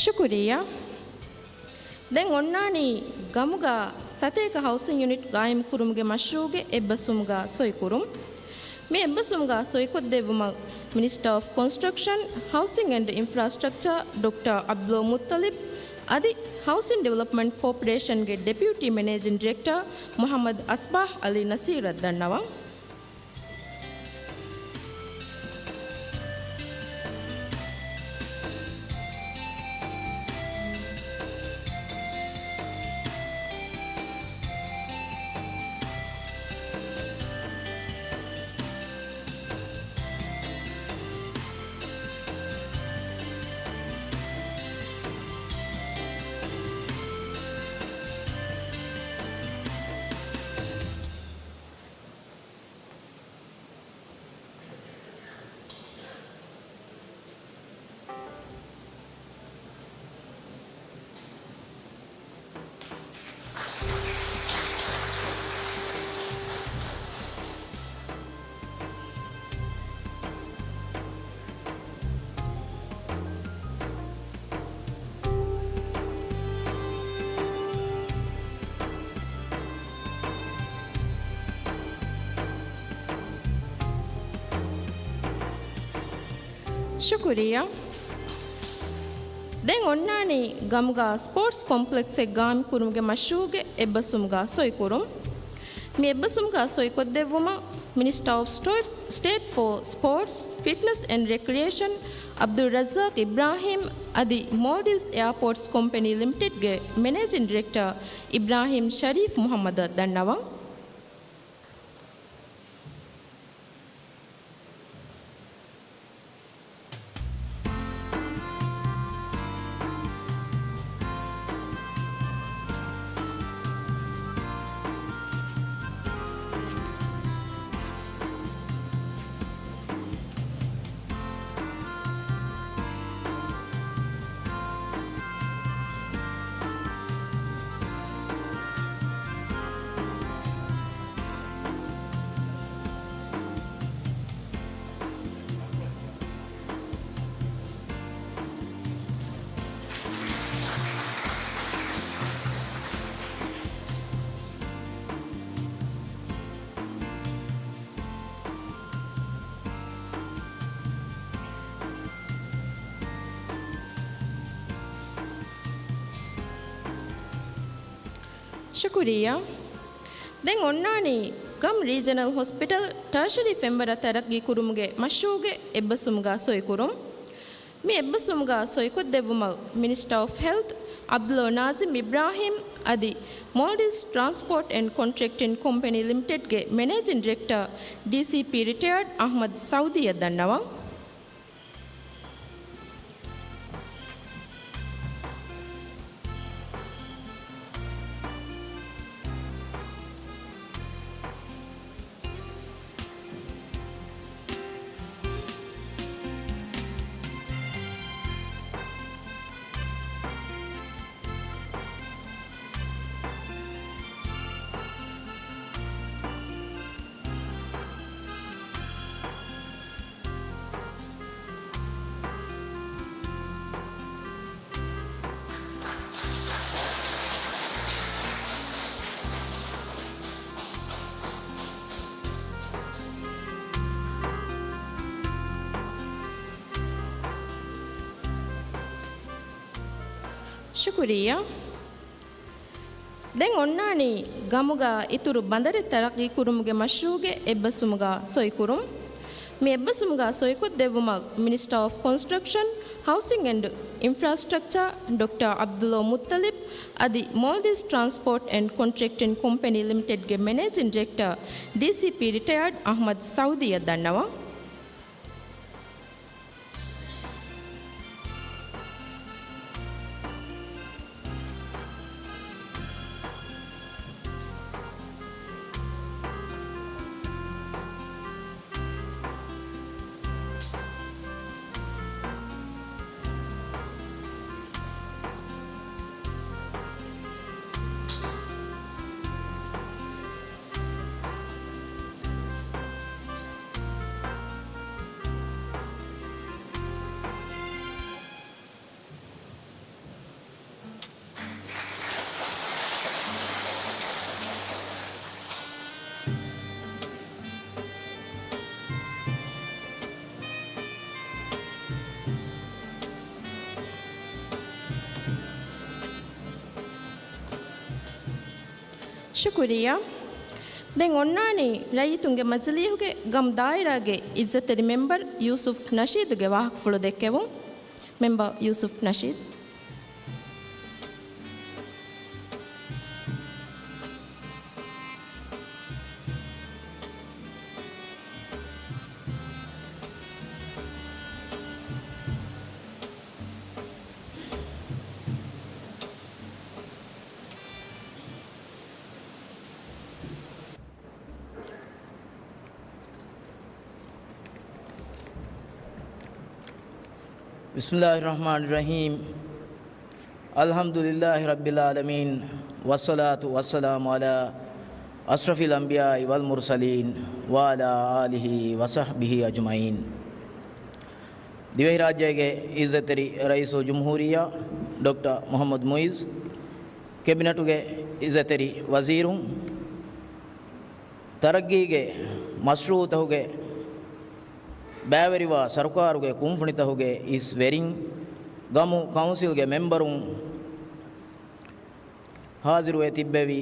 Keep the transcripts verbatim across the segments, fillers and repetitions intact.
ޝުކުރިއްޔާ. ދެން އޮންނާނީ ގަމުގަ ސަތޭކަ ހައުސިން ޔުނިޓް ގާއިމް ކުރުމުގެ މަޝްރޫޢުގެ އެއްބަސްވުމުގަ ސޮއިކުރުން. މި އެއްބަސްވުމުގަ ސޮއިކޮށްދެއްވުމަށް މިނިސްޓަރ އޮފް ކޮންސްޓްރަކްޝަން، ހައުސިން އެންޑް އިންފްރާސްޓްރަކްޗާ ޑޮކްޓަރ ޢަބްދުﷲ މުއްޠަލިބް އަދި ހައުސިން ޑިވެލޮޕްމަންޓް ކޯޕަރޭޝަންގެ ޑެޕިއުޓީ މެނޭޖިން ޑިރެކްޓަރ މުޙައްމަދު އަސްބާހް ޢަލީ ނަޞީރަށް ދަންނަވަން. ޝުކުރިއްޔާ. ދެން އޮންނާނީ ގަމުގަ ސްޕޯޓްސް ކޮމްޕްލެކްސެއް ގާއިމް ކުރުމުގެ މަޝްރޫޢުގެ އެއްބަސްވުމުގަ ސޮއިކުރުން. މި އެއްބަސްވުމުގަ ސޮއިކޮށްދެއްވުމަށް މިނިސްޓަރ އޮފް ސްޓޯޓް، ސްޓޭޓް ފޯ ސްޕޯޓްސް، ފިޓްނަސް އެންޑް ރެކްރިއޭޝަން ޢަބްދުއްރައްޒާޤް އިބްރާހީމް އަދި މޯލްޑިވްސް އެއާޕޯޓްސް ކޮމްޕެނީ ލިމިޓެޑްގެ މެނޭޖިން ޑިރެކްޓަރ އިބްރާހީމް ޝަރީފް މުޙައްމަދަށް ދަންނަވަން. ޝުކުރިއްޔާ. ދެން އޮންނާނީ ގަމް ރީޖަނަލް ހޮސްޕިޓަލް ޓާޝަރީ ފެންވަރަށް ތަރައްގީ ކުރުމުގެ މަޝްރޫޢުގެ އެއްބަސްވުމުގަ ސޮއިކުރުން. މި އެއްބަސްވުމުގަ ސޮއިކޮށްދެއްވުމަށް މިނިސްޓަރ އޮފް ހެލްތް ޢަބްދުﷲ ނާޒިމް އިބްރާހީމް އަދި މޯލްޑިވްސް ޓްރާންސްޕޯޓް އެންޑް ކޮންޓްރެކްޓިން ކޮމްޕެނީ ލިމިޓެޑްގެ މެނޭޖިން ޑިރެކްޓަރ، ޑީސީޕީ ރިޓަޔާޑް އަޙްމަދު ސައުދީއަށް ދަންނަވަން. ޝުކުރިއްޔާ. ދެން އޮންނާނީ ގަމުގަ އިތުރު ބަނދަރެއް ތަރައްގީ ކުރުމުގެ މަޝްރޫޢުގެ އެއްބަސްވުމުގަ ސޮއިކުރުން. މި އެއްބަސްވުމުގަ ސޮއިކޮށްދެއްވުމަށް މިނިސްޓަރ އޮފް ކޮންސްޓްރަކްޝަން، ހައުސިން އެންޑް އިންފްރާސްޓްރަކްޗާ ޑޮކްޓަރ ޢަބްދުﷲ މުއްޠަލިބް އަދި މޯލްޑިވްސް ޓްރާންސްޕޯޓް އެންޑް ކޮންޓްރެކްޓިން ކޮމްޕެނީ ލިމިޓެޑްގެ މެނޭޖިން ޑިރެކްޓަރ، ޑީސީޕީ ރިޓަޔާޑް އަޙްމަދު ސައުދީއަށް ދަންނަވަން. ޝުކުރިއްޔާ. ދެން އޮންނާނީ ރައްޔިތުންގެ މަޖިލީހުގެ ގަމު ދާއިރާގެ އިއްޒަތްތެރި މެމްބަރު ޔޫސުފް ނަޝީދުގެ ވާހަކަފުޅު ދެއްކެވުން. މެމްބަރު ޔޫސުފް ނަޝީދު. بسم الله الرحمن الرحيم. الحمد لله رب العالمين، والصلاة والسلام على أشرف الأنبياء والمرسلين، وعلى آله وصحبه أجمعين. ދިވެހިރާއްޖޭގެ އިއްޒަތްތެރި ރައީސުލްޖުމްހޫރިއްޔާ ޑޮކްޓަރ މުޙައްމަދު މުޢިއްޒު، ކެބިނެޓުގެ އިއްޒަތްތެރި ވަޒީރުން، ތަރައްގީގެ މަޝްރޫޢުތަކުގެ ބައިވެރިވާ ސަރުކާރުގެ ކުންފުނިތަކުގެ އިސް ވެރިން، ގަމު ކައުންސިލްގެ މެމްބަރުން، ހާޒިރުވެ ތިއްބެވި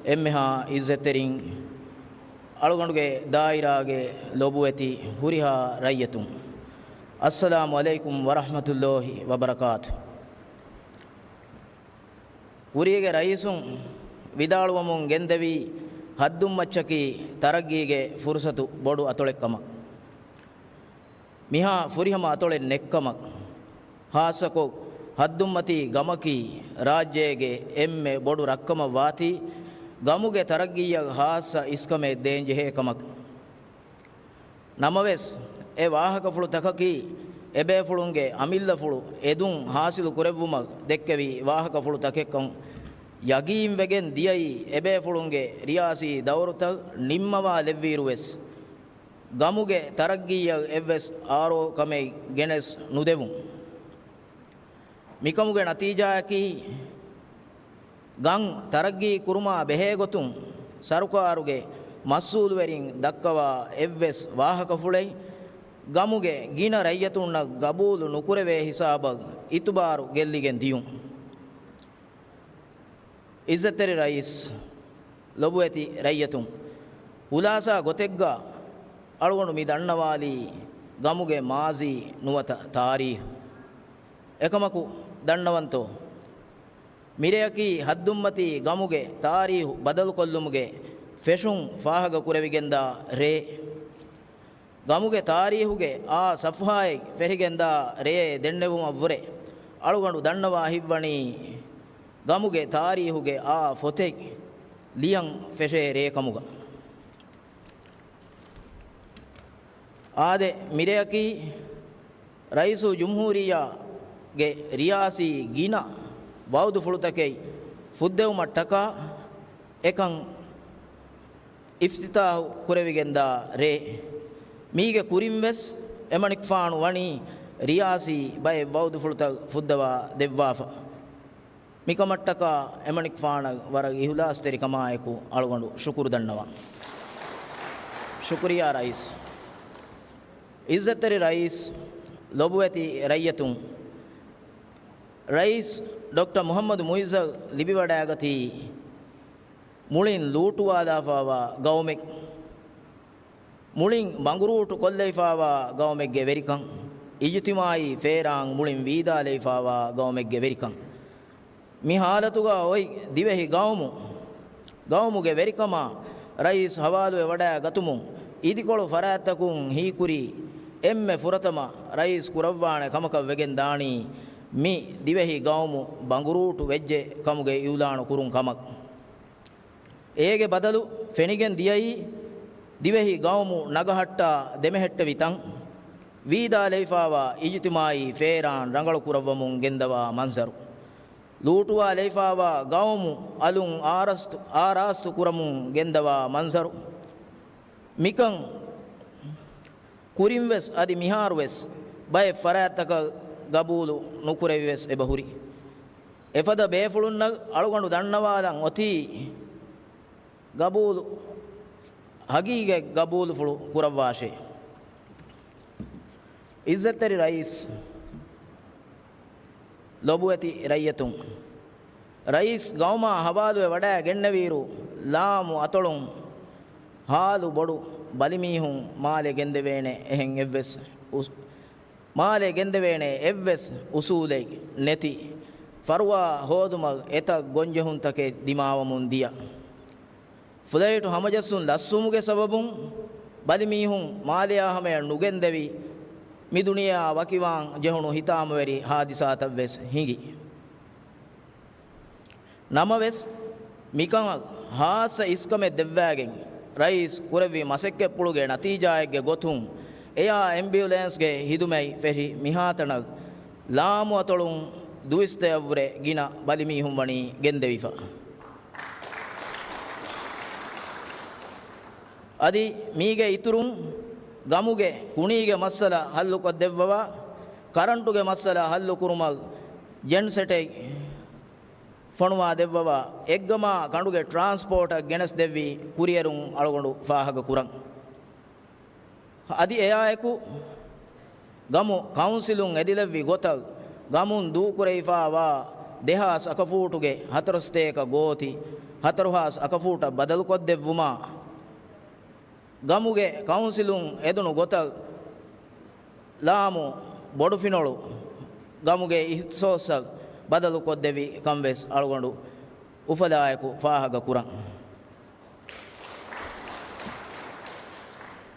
އެންމެހާ އިއްޒަތްތެރިން، އަޅުގަނޑުގެ ދާއިރާގެ ލޮބުވެތި ހުރިހާ ރައްޔިތުން، އައްސަލާމު ޢަލައިކުމް ވަރަޙްމަތުﷲި ވަބަރަކާތު. ކުރީގެ ރައީސުން ވިދާޅުވަމުން ގެންދެވީ، ހައްދުންމައްޗަކީ ތަރައްގީގެ ފުރުޞަތު ބޮޑު އަތޮޅެއްކަމަށް. މިހާ ފުރިހަމަ އަތޮޅެއް ނެއްކަމަށް. ހާއްސަކޮށް، ހައްދުންމަތީ ގަމަކީ ރާއްޖޭގެ އެންމެ ބޮޑު ރަށްކަމަށް ވާތީ، ގަމުގެ ތަރައްގީއަށް ހާއްސަ އިސްކަމެއް ދޭންޖެހޭ ކަމަށް. ނަމަވެސް، އެ ވާހަކަފުޅުތަކަކީ އެބޭފުޅުންގެ އަމިއްލަފުޅު އެދުން ހާސިލު ކުރެއްވުމަށް ދެއްކެވި ވާހަކަފުޅުތަކެއްކަން ޔަގީންވެގެން ދިޔައީ، އެބޭފުޅުންގެ ރިޔާސީ ދައުރުތައް ނިންމަވާލެއްވިއިރުވެސް، ގަމުގެ ތަރައްގީއަށް އެއްވެސް އާރޯ ކަމެއް ގެނެސް ނުދެވުން. މިކަމުގެ ނަތީޖާއަކީ، ގަން ތަރައްގީ ކުރުމާ ބެހޭގޮތުން ސަރުކާރުގެ މަސްއޫލުވެރިން ދައްކަވާ އެއްވެސް ވާހަކަފުޅެއް ގަމުގެ ގިނަ ރައްޔިތުންނަށް ގަބޫލު ނުކުރެވޭ ހިސާބަށް އިތުބާރު ގެއްލިގެން ދިޔުން. އިއްޒަތްތެރި ރައީސް، ލޮބުވެތި ރައްޔިތުން، ޚުލާޞާ ގޮތެއްގަ އަޅުގަނޑު މި ދަންނަވާލީ ގަމުގެ މާޒީ ނުވަތަ ތާރީޚު. އެކަމަކު ދަންނަވަންތޯ؟ މިރެއަކީ ހައްދުންމަތީ ގަމުގެ ތާރީޚު ބަދަލުކޮށްލުމުގެ ފެށުން ފާހަގަކުރެވިގެންދާ ރޭ. ގަމުގެ ތާރީހުގެ އާ ސަފުހާއެއް ފެށިގެންދާ ރެޔެއް ދެންނެވުމަށްވުރެ، އަޅުގަނޑު ދަންނަވާ ހިތްވަނީ، ގަމުގެ ތާރީހުގެ އާ ފޮތެއް ލިޔަން ފެށޭ ރޭ ކަމުގަ. އާދެ، މިރެއަކީ ރައީސުލްޖުމްހޫރިއްޔާގެ ރިޔާސީ ގިނަ ވައުދުފުޅުތަކެއް ފުއްދެވުމަށްޓަކާ އެކަން އިފްތިތާޙު ކުރެވިގެންދާ ރޭ. މީގެ ކުރިންވެސް އެމަނިކުފާނު ވަނީ ރިޔާސީ ބައެއް ވައުދުފުޅުތައް ފުއްދަވާ ދެއްވާފަ. މިކަމަށްޓަކާ އެމަނިކުފާނަށް ވަރަށް އިހުލާސްތެރިކަމާއެކު އަޅުގަނޑު ޝުކުރު ދަންނަވަން. ޝުކުރިއްޔާ ރައީސް. އިއްޒަތްތެރި ރައީސް، ލޮބުވެތި ރައްޔިތުން، ރައީސް ޑޮކްޓަރ މުޙައްމަދު މުޢިއްޒަށް ލިބިވަޑައިގަތީ މުޅިން ލޫޓުވާލާފައިވާ ގައުމެއް، މުޅިން ބަނގުރޫޓު ކޮށްލައިފާވާ ގައުމެއްގެ ވެރިކަން، އިޖުތިމާޢީ ފޭރާން މުޅިން ވީދާލައިފާވާ ގައުމެއްގެ ވެރިކަން. މި ޙާލަތުގަ އޮތް ދިވެހި ގައުމު، ގައުމުގެ ވެރިކަމާ ރައީސް ޙަވާލުވެ ވަޑައިގަތުމުން އިދިކޮޅު ފަރާތްތަކުން ހީކުރީ އެންމެ ފުރަތަމަ ރައީސް ކުރައްވާނެ ކަމަކަށް ވެގެން ދާނީ މި ދިވެހި ގައުމު ބަނގުރޫޓު ވެއްޖެ ކަމުގެ އިޢުލާނު ކުރުން ކަމަށް. އޭގެ ބަދަލު ފެނިގެން ދިޔައީ، ދިވެހި ގައުމު ނަގަހައްޓާ ދެމެހެއްޓެވި ތަން، ވީދާލައިފާވާ އިޖުތިމާޢީ ފޭރާން ރަނގަޅު ކުރައްވަމުން ގެންދަވާ މަންޒަރު، ލޫޓުވާލައިފާވާ ގައުމު އަލުން އާރަސްތު، އާރާސްތު ކުރަމުން ގެންދަވާ މަންޒަރު، މިކަން ކުރިންވެސް އަދި މިހާރުވެސް ބައެއް ފަރާތްތަކަށް ގަބޫލު ނުކުރެވިވެސް އެބަހުރި. އެފަދަ ބޭފުޅުންނަށް އަޅުގަނޑު ދަންނަވާލަން އޮތީ ގަބޫލު، ހަގީގަތް ގަބޫލުފުޅު ކުރައްވާށޭ. އިއްޒަތްތެރި ރައީސް، ލޮބުވެތި ރައްޔިތުން، ރައީސް ގައުމާ ހަވާލުވެ ވަޑައިގެންނެވިއިރު، ލާމު އަތޮޅުން ހާލު ބޮޑު ބަލިމީހުން މާލެ ގެންދެވޭނެ އެހެން އެއްވެސް އުސް-، މާލެ ގެންދެވޭނެ އެއްވެސް އުސޫލެއް ނެތި ފަރުވާ ހޯދުމަށް އެތައް ގޮންޖެހުންތަކެއް ދިމާވަމުން ދިޔަ. ފްލައިޓު ހަމަޖައްސުން ލަސްވުމުގެ ސަބަބުން ބަލިމީހުން މާލެއާ ހަމަޔަށް ނުގެންދެވި، މި ދުނިޔެއާ ވަކިވާން ޖެހުނު ހިތާމަވެރި ހާދިސާތައް ވެސް ހިނގި. ނަމަވެސް، މިކަމަށް ހާއްސަ އިސްކަމެއް ދެއްވާގެން، ރައީސް ކުރެއްވި މަސައްކަތްޕުޅުގެ ނަތީޖާއެއްގެ ގޮތުން، އެއާ އެމްބިއުލެންސްގެ ހިދުމަތް ފެށި މިހާތަނަށް ލާމުއަތޮޅުން ދުވިސްތަޔަށްވުރެ ގިނަ ބަލިމީހުން ވަނީ ގެންދެވިފަ. އަދި މީގެ އިތުރުން، ގަމުގެ ކުނީގެ މައްސަލަ ހައްލުކޮށްދެއްވަވާ، ކަރަންޓުގެ މައްސަލަ ހައްލުކުރުމަށް ޖެންސެޓެއް ފޮނުވާ ދެއްވަވާ، އެއްގަމާ ކަނޑުގެ ޓްރާންސްޕޯޓަށް ގެނެސްދެއްވި ކުރިއެރުން އަޅުގަނޑު ފާހަގަކުރަން. އަދި އެއާއެކު، ގަމު ކައުންސިލުން އެދިލެއްވި ގޮތަށް، ގަމުން ދޫކުރެވިފާވާ ދެހާސް އަކަފޫޓުގެ ހަތަރުސަތޭކަ ގޯތި ހަތަރުހާސް އަކަފޫޓަށް ބަދަލުކޮށްދެއްވުމާ، ގަމުގެ ކައުންސިލުން އެދުނު ގޮތަށް، ލާމު ބޮޑުފިނޮޅު ގަމުގެ އިހްތިސޯސްއަށް ބަދަލުކޮށްދެއްވި ކަން ވެސް އަޅުގަނޑު އުފަލާއެކު ފާހަގަ ކުރަން.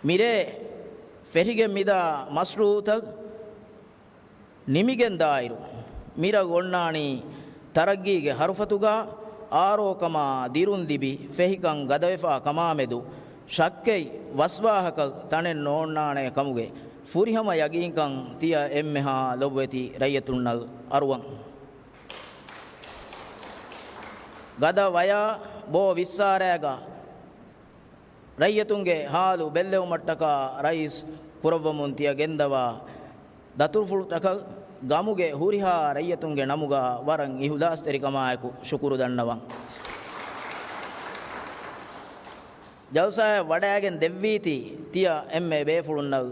މިރޭ ފެށިގެން މިދާ މަސްރޫއުތައް ނިމިގެންދާއިރު، މިރަށް އޮންނާނީ ތަރައްގީގެ ހަރުފަތުގަ އާރޯކަމާ ދިރުން ލިބި ފެހިކަން ގަދަވެފާ ކަމާމެދު ޝައްކެއް ވަސްވާހަކަ ތަނެއް ނޯންނާނޭ ކަމުގެ ފުރިހަމަ ޔަގީންކަން ތިޔަ އެންމެހާ ލޮބުވެތި ރައްޔިތުންނަށް އަރުވަން. ގަދަ ވަޔާ ބޯ ވިއްސާރައިގަ ރައްޔިތުންގެ ހާލު ބެއްލެވުމަށްޓަކާ ރައީސް ކުރައްވަމުން ތިޔަ ގެންދަވާ ދަތުރުފުޅުތަކަށް ގަމުގެ ހުރިހާ ރައްޔިތުންގެ ނަމުގަ ވަރަށް އިހުލާސްތެރިކަމާއެކު ޝުކުރު ދަންނަވަން. ޖަލްސާއަށް ވަޑައިގެން ދެއްވީތީ ތިޔަ އެންމެ ބޭފުޅުންނަށް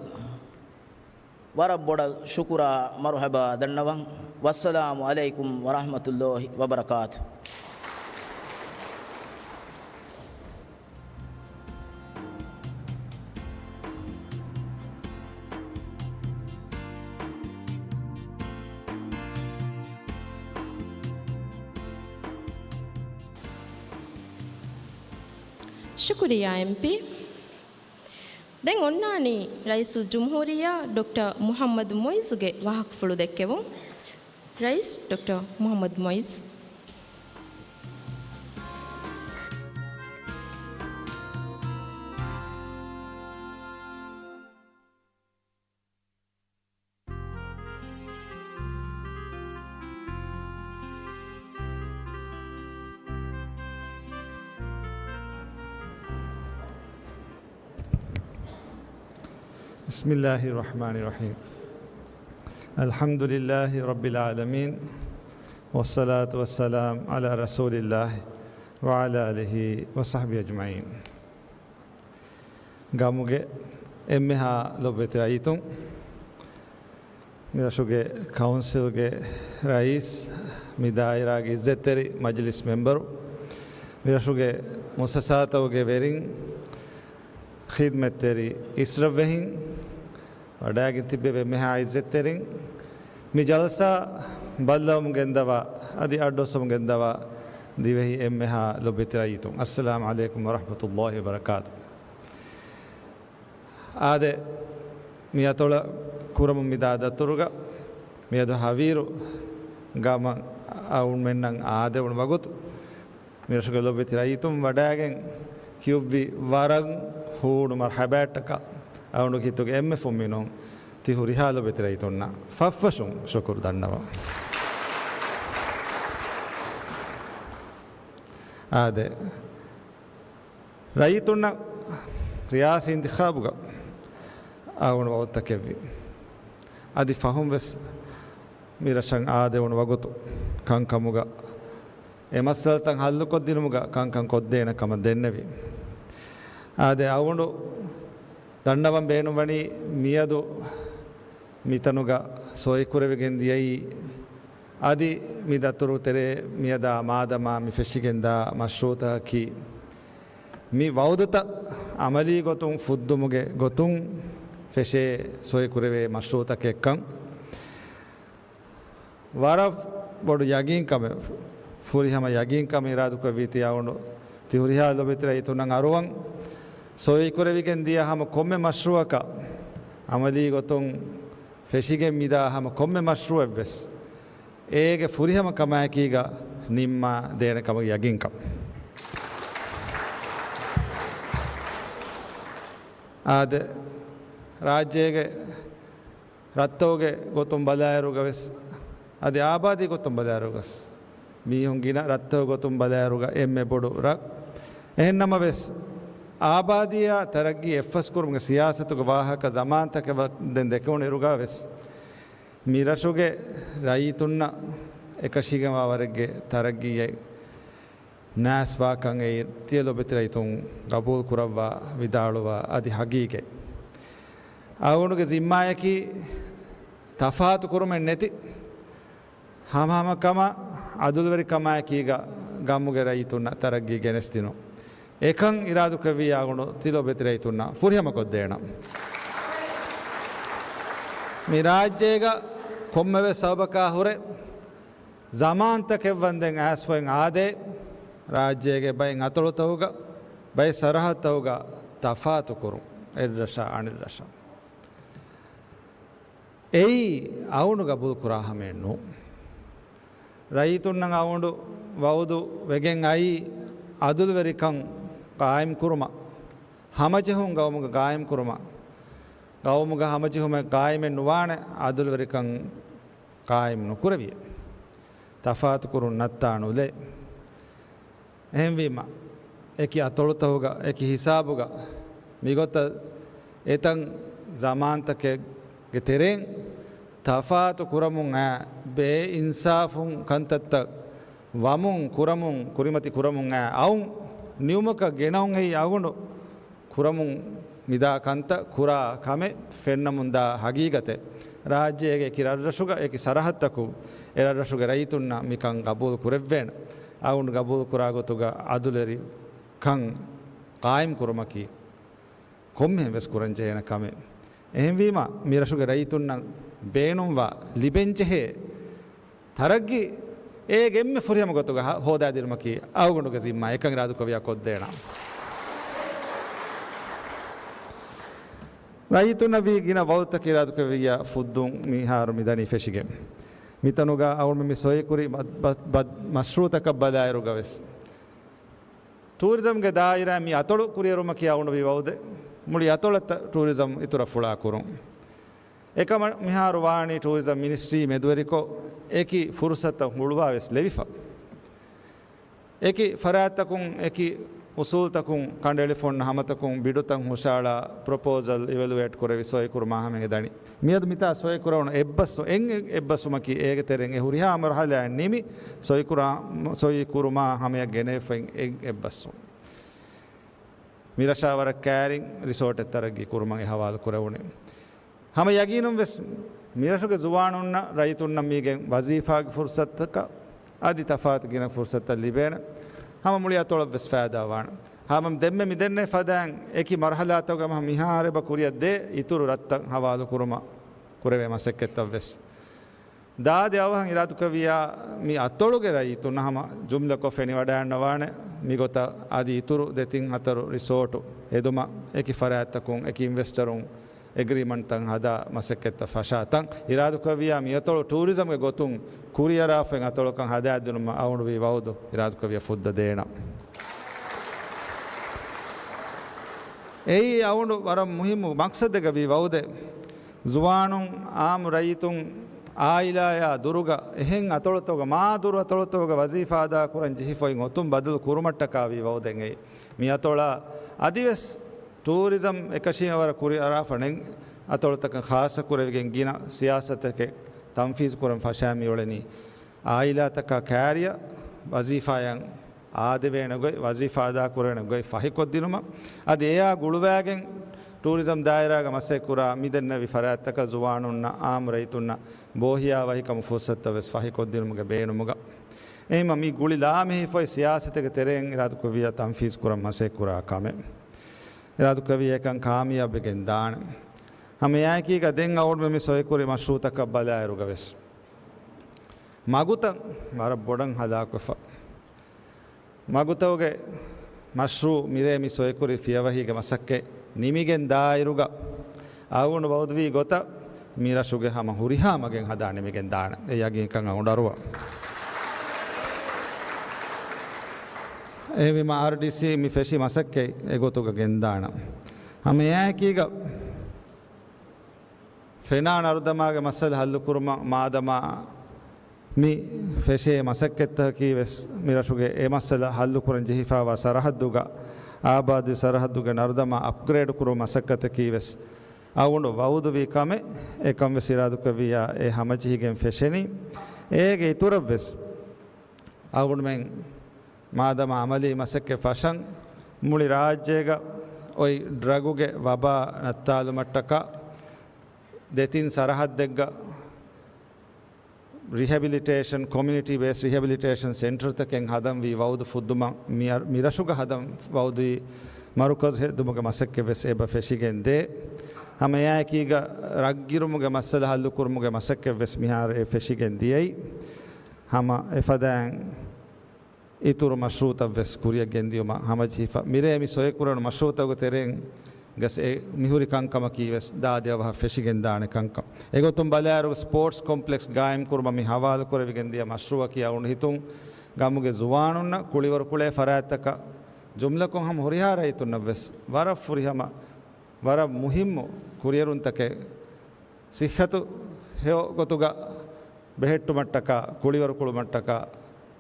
ވަރަށް ބޮޑަށް ޝުކުރާ މަރުޙަބާ ދަންނަވަން. ވައްސަލާމު ޢަލައިކުމް ވަރަޙްމަތުﷲ ވަބަރަކާތު. ޝުކުރިއްޔާ އެމްޕީ. ދެން އޮންނާނީ ރައީސުލްޖުމްހޫރިއްޔާ ޑޮކްޓަރ މުޙައްމަދު މުޢިއްޒުގެ ވާހަކަފުޅު ދެއްކެވުން. ރައީސް ޑޮކްޓަރ މުޙައްމަދު މުޢިއްޒު. بسم الله الرحمن الرحيم. الحمد لله رب العالمين، والصلاة والسلام على رسول الله وعلى آله وصحبه أجمعين. ގަމުގެ އެންމެހާ ލޮބުވެތި ރައްޔިތުން، މިރަށުގެ ކައުންސިލްގެ ރައީސް، މި ދާއިރާގެ އިއްޒަތްތެރި މަޖިލިސް މެމްބަރު، މިރަށުގެ މުއައްސަސާތަކުގެ ވެރިން، ޚިދްމަތްތެރި އިސްރަށްވެހިން، ވަޑައިގެން ތިއްބެވި އެންމެހާ އިއްޒަތްތެރިން، މި ޖަލްސާ ބައްލަވަމުން ގެންދަވާ، އަދި އައްޑުއައްސަވަމުން ގެންދަވާ ދިވެހި އެންމެހާ ލޮބުވެތި ރައްޔިތުން، އައްސަލާމު ޢަލައިކުމް ވަރަޙްމަތުﷲ ވަބަރަކާތު. އާދެ، މި އަތޮޅަށް ކުރަމުން މިދާ ދަތުރުގަ މިއަދު ހަވީރު ގަމަށް އަޅުގަނޑުމެންނަށް އާދެވުނު ވަގުތު، މިރަށުގެ ލޮބުވެތި ރައްޔިތުން ވަޑައިގެން ކިޔުއްވި ވަރަށް ހޫނު މަރްޙަބާއަށްޓަކާ، އަޅުގަނޑު ކީރިތި އެންމެ ފުންމިނުން ތި ހުރިހާ ލޮބުވެތި ރައްޔިތުންނަށް ފަށްފަށުން ޝުކުރު ދަންނަވަން. އާދެ، ރައްޔިތުންނަށް ރިޔާސީ އިންތިޚާބުގަ އަޅުގަނޑު ވަގުތުތަކެއްވި. އަދި ފަހުން ވެސް މި ރަށަށް އާދެވުނު ވަގުތު ކަންކަމުގަ އެ މައްސަލަތައް ހައްލުކޮށްދިނުމުގަ ކަންކަން ކޮށްދޭނެ ކަމަށް ދެންނެވި. އާދެ، އަޅުގަނޑު ދަންނަވަން ބޭނުންވަނީ މިއަދު މިތަނުގަ ސޮއިކުރެވިގެން ދިޔައީ، އަދި މި ދަތުރު ތެރޭ މިއަދާ މާދަމާ މި ފެށިގެންދާ މަޝްރޫޢުތަކަކީ، މި ވައުދުތައް އަމަލީ ގޮތުން ފުއްދުމުގެ ގޮތުން ފެށޭ ސޮއިކުރެވޭ މަޝްރޫއުތަކެއްކަން ވަރަށް ބޮޑު ޔަގީންކަމެއް، ފުރިހަމަ ޔަގީންކަމެއް އިރާދުކޮށްވީތީ އަޅުގަނޑު ތި ހުރިހާ ލޮބުވެތި ރައްޔިތުންނަށް އަރުވަން. ސޮއިކުރެވިގެން ދިޔަ ހަމަ ކޮންމެ މަޝްރޫއަކަށް އަމަލީ ގޮތުން ފެށިގެން މިދާ ހަމަ ކޮންމެ މަޝްރޫއެއްވެސް އޭގެ ފުރިހަމަ ކަމާއެކީގަ ނިންމާ ދޭނެ ކަމަށް ޔަގީންކަން. އާދެ، ރާއްޖޭގެ ރަށްތަކުގެ ގޮތުން ބަލާއިރުގަވެސް، އަދި އާބާދީ ގޮތުން ބަލާއިރުގަސް، މީހުން ގިނަ ރަށްތަކު ގޮތުން ބަލާއިރުގަ އެންމެ ބޮޑު ރަށް. އެހެންނަމަވެސް، އާބާދީއާ ތަރައްގީ އެއްފަސްކުރުމުގެ ސިޔާސަތުގެ ވާހަކަ ޒަމާންތަކެއް ދެކެވުނު އިރުގަވެސް، މި ރަށުގެ ރައްޔިތުންނަށް އެކަށީގެންވާ ވަރެއްގެ ތަރައްގީއެއް ނާސްވާކަން އެއީ ތިޔަ ލޮބެތި ރައްޔިތުން ގަބޫލު ކުރައްވާ ވިދާޅުވާ އަދި ހަގީގަތް. އަޅުގަނޑުގެ ޒިންމާއަކީ ތަފާތު ކުރުމެއް ނެތި، ހަމަހަމަކަމަށް އަދުލުވެރިކަމާއެކީގަ ގައުމުގެ ރައްޔިތުންނަށް ތަރައްގީ ގެނެސްދިނުން. އެކަން އިރާދުކުރެއްވިއްޔާ އަޅުގަނޑު ތި ލޮބެތި ރައްޔިތުންނަށް ފުރިހަމަކޮށްދޭނަން. މި ރާއްޖޭގަ ކޮންމެވެސް ސަބަބަކާ ހުރެ ޒަމާންތަކެއް ވަންދެން އައިސްފައިން އާދޭ، ރާއްޖޭގެ ބައެއް އަތޮޅުތަކުގަ ބައެއް ސަރަހައްދުތަކުގަ ތަފާތު ކުރުން އެއްރަށާ އަނެއްރަށަށް. އެއީ އަޅުގަނޑު ގަބޫލު ކުރާ ހަމައެއް ނޫން. ރައްޔިތުންނަށް އަޅުގަނޑު ވައުދު ވެގެން އައީ އަދުލުވެރިކަން ޤާއިމް ކުރުމަށް، ހަމަޖެހުން ގައުމުގަ ޤާއިމް ކުރުމަށް. ގައުމުގަ ހަމަޖެހުމެއް ޤާއިމެއް ނުވާނެ އަދުލުވެރިކަން ޤާއިމް ނުކުރެވިއެއް. ތަފާތު ކުރުން ނައްތާ ނުލޭ. އެހެންވީމަ، އެކި އަތޮޅުތަކުގަ، އެކި ހިސާބުގަ، މިގޮތަށް އެތަން ޒަމާންތަކެއްގެ ތެރެއިން ތަފާތު ކުރަމުން އައި، ބޭއިންސާފުން ކަންތައްތައް ވަމުން، ކުރަމުން، ކުރިމަތި ކުރަމުން އައި، އައުން ނިމުމަކަށް ގެނައުން އެއީ އަޅުގަނޑު ކުރަމުން މިދާ ކަންތައް ކުރާ ކަމެއް ފެންނަމުންދާ ހަގީގަތެއް. ރާއްޖޭގެ އެކި ރަށްރަށުގަ އެކި ސަރަހައްދަކު އެ ރަށްރަށުގެ ރައްޔިތުންނަށް މިކަން ގަބޫލު ކުރެއްވޭނެ. އަޅުގަނޑު ގަބޫލު ކުރާ ގޮތުގަ އަދުލުވެރިކަން ޤާއިމް ކުރުމަކީ ކޮންމެހެން ވެސް ކުރަން ޖެހޭނެ ކަމެއް. އެހެންވީމަ، މި ރަށުގެ ރައްޔިތުންނަށް ބޭނުންވާ ލިބެންޖެހޭ ތަރައްގީ އޭގެ އެންމެ ފުރިހަމަ ގޮތުގަ ހ-، ހޯދާދިނުމަކީ އަޅުގަނޑުގެ ޒިންމާ. އެކަން އިރާދުކުރެއްވިއްޔާ ކޮށްދޭނަން. ރައްޔިތުންނަށް ވީ ގިނަ ވައުދުތަކެއް އިރާދުކުރެއްވިއްޔާ ފުއްދުން މިހާރު މިދަނީ ފެށިގެން. މިތަނުގަ އަޅުގަނޑުމެން މި ސޮއިކުރި ބަ-، ބަ-، ބަ-، މަޝްރޫއުތަކަށް ބަލާއިރުގަވެސް، ޓޫރިޒަމްގެ ދާއިރާ މި އަތޮޅު ކުރިއެރުމަކީ އަޅުގަނޑު ވީ ވައުދެއް. މުޅި އަތޮޅަށް ޓޫރިޒަމް އިތުރަށް ފުޅާ ކުރުން. އެކަމަށް މިހާރު ވާނީ ޓޫރިޒަމް މިނިސްޓްރީ މެދުވެރިކޮށް، އެކި ފުރުސަތުތައް ހުޅުވާވެސް ލެވިފަ. އެކި ފަރާތްތަކުން، އެކި އުސޫލްތަކުން ކަނޑައެޅިފަ އޮންނަ ހަމަތަކުން ބިޑުތައް ހުށައަޅާ، ޕްރޮޕޯޒަލް އިވެލުއޭޓް ކުރެވި ސޮއިކުރުމާ ހަމައިން ދަނީ. މިއަދު މިތާ ސޮއިކުރެވުނު އެއްބަސްވު-، އެއް އެއްބަސްވުމަކީ އޭގެ ތެރެއިން އެ ހުރިހާ މަރުހަލާއެއް ނިމި، ސޮއިކުރާ-، ސޮއިކުރުމާ ހަމަޔަށް ގެނެވިފައި އެއް އެއްބަސްވުން. މިރަށާ ވަރަށް ކައިރިން ރިސޯޓެއް ތަރައްގީ ކުރުމަށް އެ ހަވާލު ކުރެވުނީ. ހަމަ ޔަގީނުން ވެސް މިރަށުގެ ޒުވާނުންނަށް، ރައްޔިތުންނަށް މީގެން ވަޒީފާގެ ފުރުސަތުތަކަށް އަދި ތަފާތު ގިނަ ފުރުސަތުތައް ލިބޭނެ. ހަމަ މުޅި އަތޮޅަށް ވެސް ފައިދާ ވާނެ. ހަމަ ދެންމެ މިދެންނެވި ފަދައިން އެކި މަރުހަލާތަކުގަ ހަމަ މިހާރު އެބަ ކުރިއަށް ދޭ އިތުރު ރަށްތައް ހަވާލު ކުރުމަށް ކުރެވޭ މަސައްކަތްތައް ވެސް. ދާދި އަވަހަށް އިރާދުކުރެއްވިއްޔާ، މި އަތޮޅުގެ ރައްޔިތުންނަށް ހަމަ ޖުމްލަކޮށް ފެނިވަޑައިގަންނަވާނެ މިގޮތަށް އަދި އިތުރު ދެތިން ހަތަރު ރިސޯޓު ހެދުމަށް އެކި ފަރާތްތަކުން އެކި އިންވެސްޓަރުން އެގްރީމަންޓްތައް ހަދާ މަސައްކަތްތައް ފަށާ ތަން. އިރާދުކުރެއްވިއްޔާ، މި އަތޮޅު ޓޫރިޒަމްގެ ގޮތުން ކުރިއަރާފައި އަތޮޅަކަށް ހަދާދިނުމަށް އަޅުގަނޑު ވީ ވައުދު އިރާދުކުރެއްވިއްޔާ ފުއްދަ ދޭނަން. އެއީ އަޅުގަނޑު ވަރަށް މުހިއްމު މަޤްޞަދެއްގަ ވީ ވައުދެއް. ޒުވާނުން، އާއްމު ރައްޔިތުން، އާއިލާއާ ދުރުގަ އެހެން އަތޮޅުތަކުގަ، މާ ދުރު އަތޮޅުތަކުގަ ވަޒީފާ އަދާކުރަން ޖެހިފައި އޮތުން ބަދަލު ކުރުމަށްޓަކާ ވީ ވައުދެއް އެއީ. މި އަތޮޅަށް އަދިވެސް ޓޫރިޒަމް އެކަށީގެންވާ ވަރަށް ކުރިއަރާފަ ނެތް އަތޮޅުތަކަށް ޚާއްޞަ ކުރެވިގެން ގިނަ ސިޔާސަތެއް ތަންފީޒު ކުރަން ފަށާ މިއުޅެނީ. އާއިލާތަކާ ކާރިޔަށް ވަޒީފާއަށް އާދެވޭނެ ގޮތް، ވަޒީފާ އަދާކުރެވޭނެ ގޮތް ފަހިކޮށްދިނުމަށް، އަދި އެއާ ގުޅުވާގެން ޓޫރިޒަމް ދާއިރާގަ މަސައްކަތްކުރާ މިދެންނެވި ފަރާތްތަކަށް ޒުވާނުންނަށް، އާއްމު ރައްޔިތުންނަށް ބޯހިޔާވަހިކަމުގެ ފުރުސަތުތައް ވެސް ފަހިކޮށްދިނުމުގެ ބޭނުމުގަ، އެހެންވީމަ މި ގުޅި ލާމެހިފޮތް ސިޔާސަތެއްގެ ތެރެއިން އިރާދަކުރެއްވިއްޔާ ތަންފީޒު ކުރަން މަސައްކަތް ކުރާ ކަމެއް. އިރާދަކުރެއްވިއްޔާ އެކަން ކާމިޔާބުވެގެން ދާނެ. ހަމައެއާއެކީގަ ދެން އަޅުގަނޑުމެން މި ސޮއިކުރި މަޝްރޫއުތަކަށް ބަލާއިރުގަ ވެސް މަގުތައް ވަރަށް ބޮޑަށް ހަލާކުވެފަ. މަގުތަކުގެ މަޝްރޫއު މިރޭ މި ސޮއިކުރި ފިޔަވަހީގެ މަސައްކަތް ނިމިގެން ދާއިރުގަ، އަޅުގަނޑު ވައުދުވީ ގޮތަށް މި ރަށުގެ ހަމަ ހުރިހާ މަގެއް ހަދާ ނިމިގެން ދާނެ. އެ ޔަގީންކަން އަޅުގަނޑު އަރުވާ. އެހެންވީމަ އާރްޑީސީ މި ފެށި މަސައްކަތް އެގޮތުގަ ގެންދާނަން. ހަމައެއާއެކީގަ ފެނާ ނަރުދަމާގެ މައްސަލަ ހައްލުކުރުމަށް މާދަމާ މި ފެށޭ މަސައްކަތްތަކަކީ ވެސް މި ރަށުގެ އެ މައްސަލަ ހައްލުކުރަން ޖެހިފައިވާ ސަރަހައްދުގަ، އާބާދީ ސަރަހައްދުގެ ނަރުދަމާ އަޕްގްރޭޑް ކުރުމުގެ މަސައްކަތަކީ ވެސް އަޅުގަނޑު ވައުދުވި ކަމެއް. އެކަން ވެސް އިރާދަކުރެއްވިއްޔާ އެ ހަމަޖެހިގެން ފެށެނީ. އޭގެ އިތުރަށް ވެސް އަޅުގަނޑުމެން މާދަމާ އަމަލީ މަސައްކަތް ފަށަން މުޅި ރާއްޖޭގަ އޮތް ޑްރަގުގެ ވަބާ ނައްތާލުމަށްޓަކާ ދެތިން ސަރަހައްދެއްގަ ރިހެބިލިޓޭޝަން، ކޮމިއުނިޓީ ބޭސް ރިހެބިލިޓޭޝަން ސެންޓަރތަކެއް ހަދަން ވީ ވައުދު ފުއްދުމަށް މި އަ-، މި ރަށުގަ ހަދަން ވައުދުވީ މަރުކަޒު ހެދުމުގެ މަސައްކަތް ވެސް އެބަ ފެށިގެން ދޭ. ހަމައެއާއެކީގަ ރަށްގިރުމުގެ މައްސަލަ ހައްލުކުރުމުގެ މަސައްކަތް ވެސް މިހާރު އެ ފެށިގެން ދިޔައީ. ހަމަ އެފަދައިން އިތުރު މަޝްރޫއުތައް ވެސް ކުރިއަށް ގެންދިޔުމަށް ހަމަޖެހިފަ. މިރޭ މި ސޮއިކުރަން މަޝްރޫއުތަކުގެ ތެރެއިން ގަސް އެ މިހުރި ކަންކަމަކީ ވެސް ދާދިޔަ ވަހަށް ފެށިގެންދާނެ ކަންކަން. އެގޮތުން ބަލާއިރު ސްޕޯޓްސް ކޮމްޕްލެކްސް ގާއިމް ކުރުމަށް މި ހަވާލު ކުރެވިގެން ދިޔަ މަޝްރޫއަކީ އަޅުގަނޑު ހިތުން ގަމުގެ ޒުވާނުންނަށް ކުޅިވަރު ކުޅޭ ފަރާތްތަކަށް ޖުމްލަކޮށް ހަމަ ހުރިހާ ރައްޔިތުންނަށް ވެސް ވަރަށް ފުރިހަމަ، ވަރަށް މުހިއްމު ކުރިއެރުންތަކެއް. ސިއްހަތު ހެޔޮ ގޮތުގަ ބެހެއްޓުމަށްޓަކާ، ކުޅިވަރު ކުޅުމަށްޓަކާ،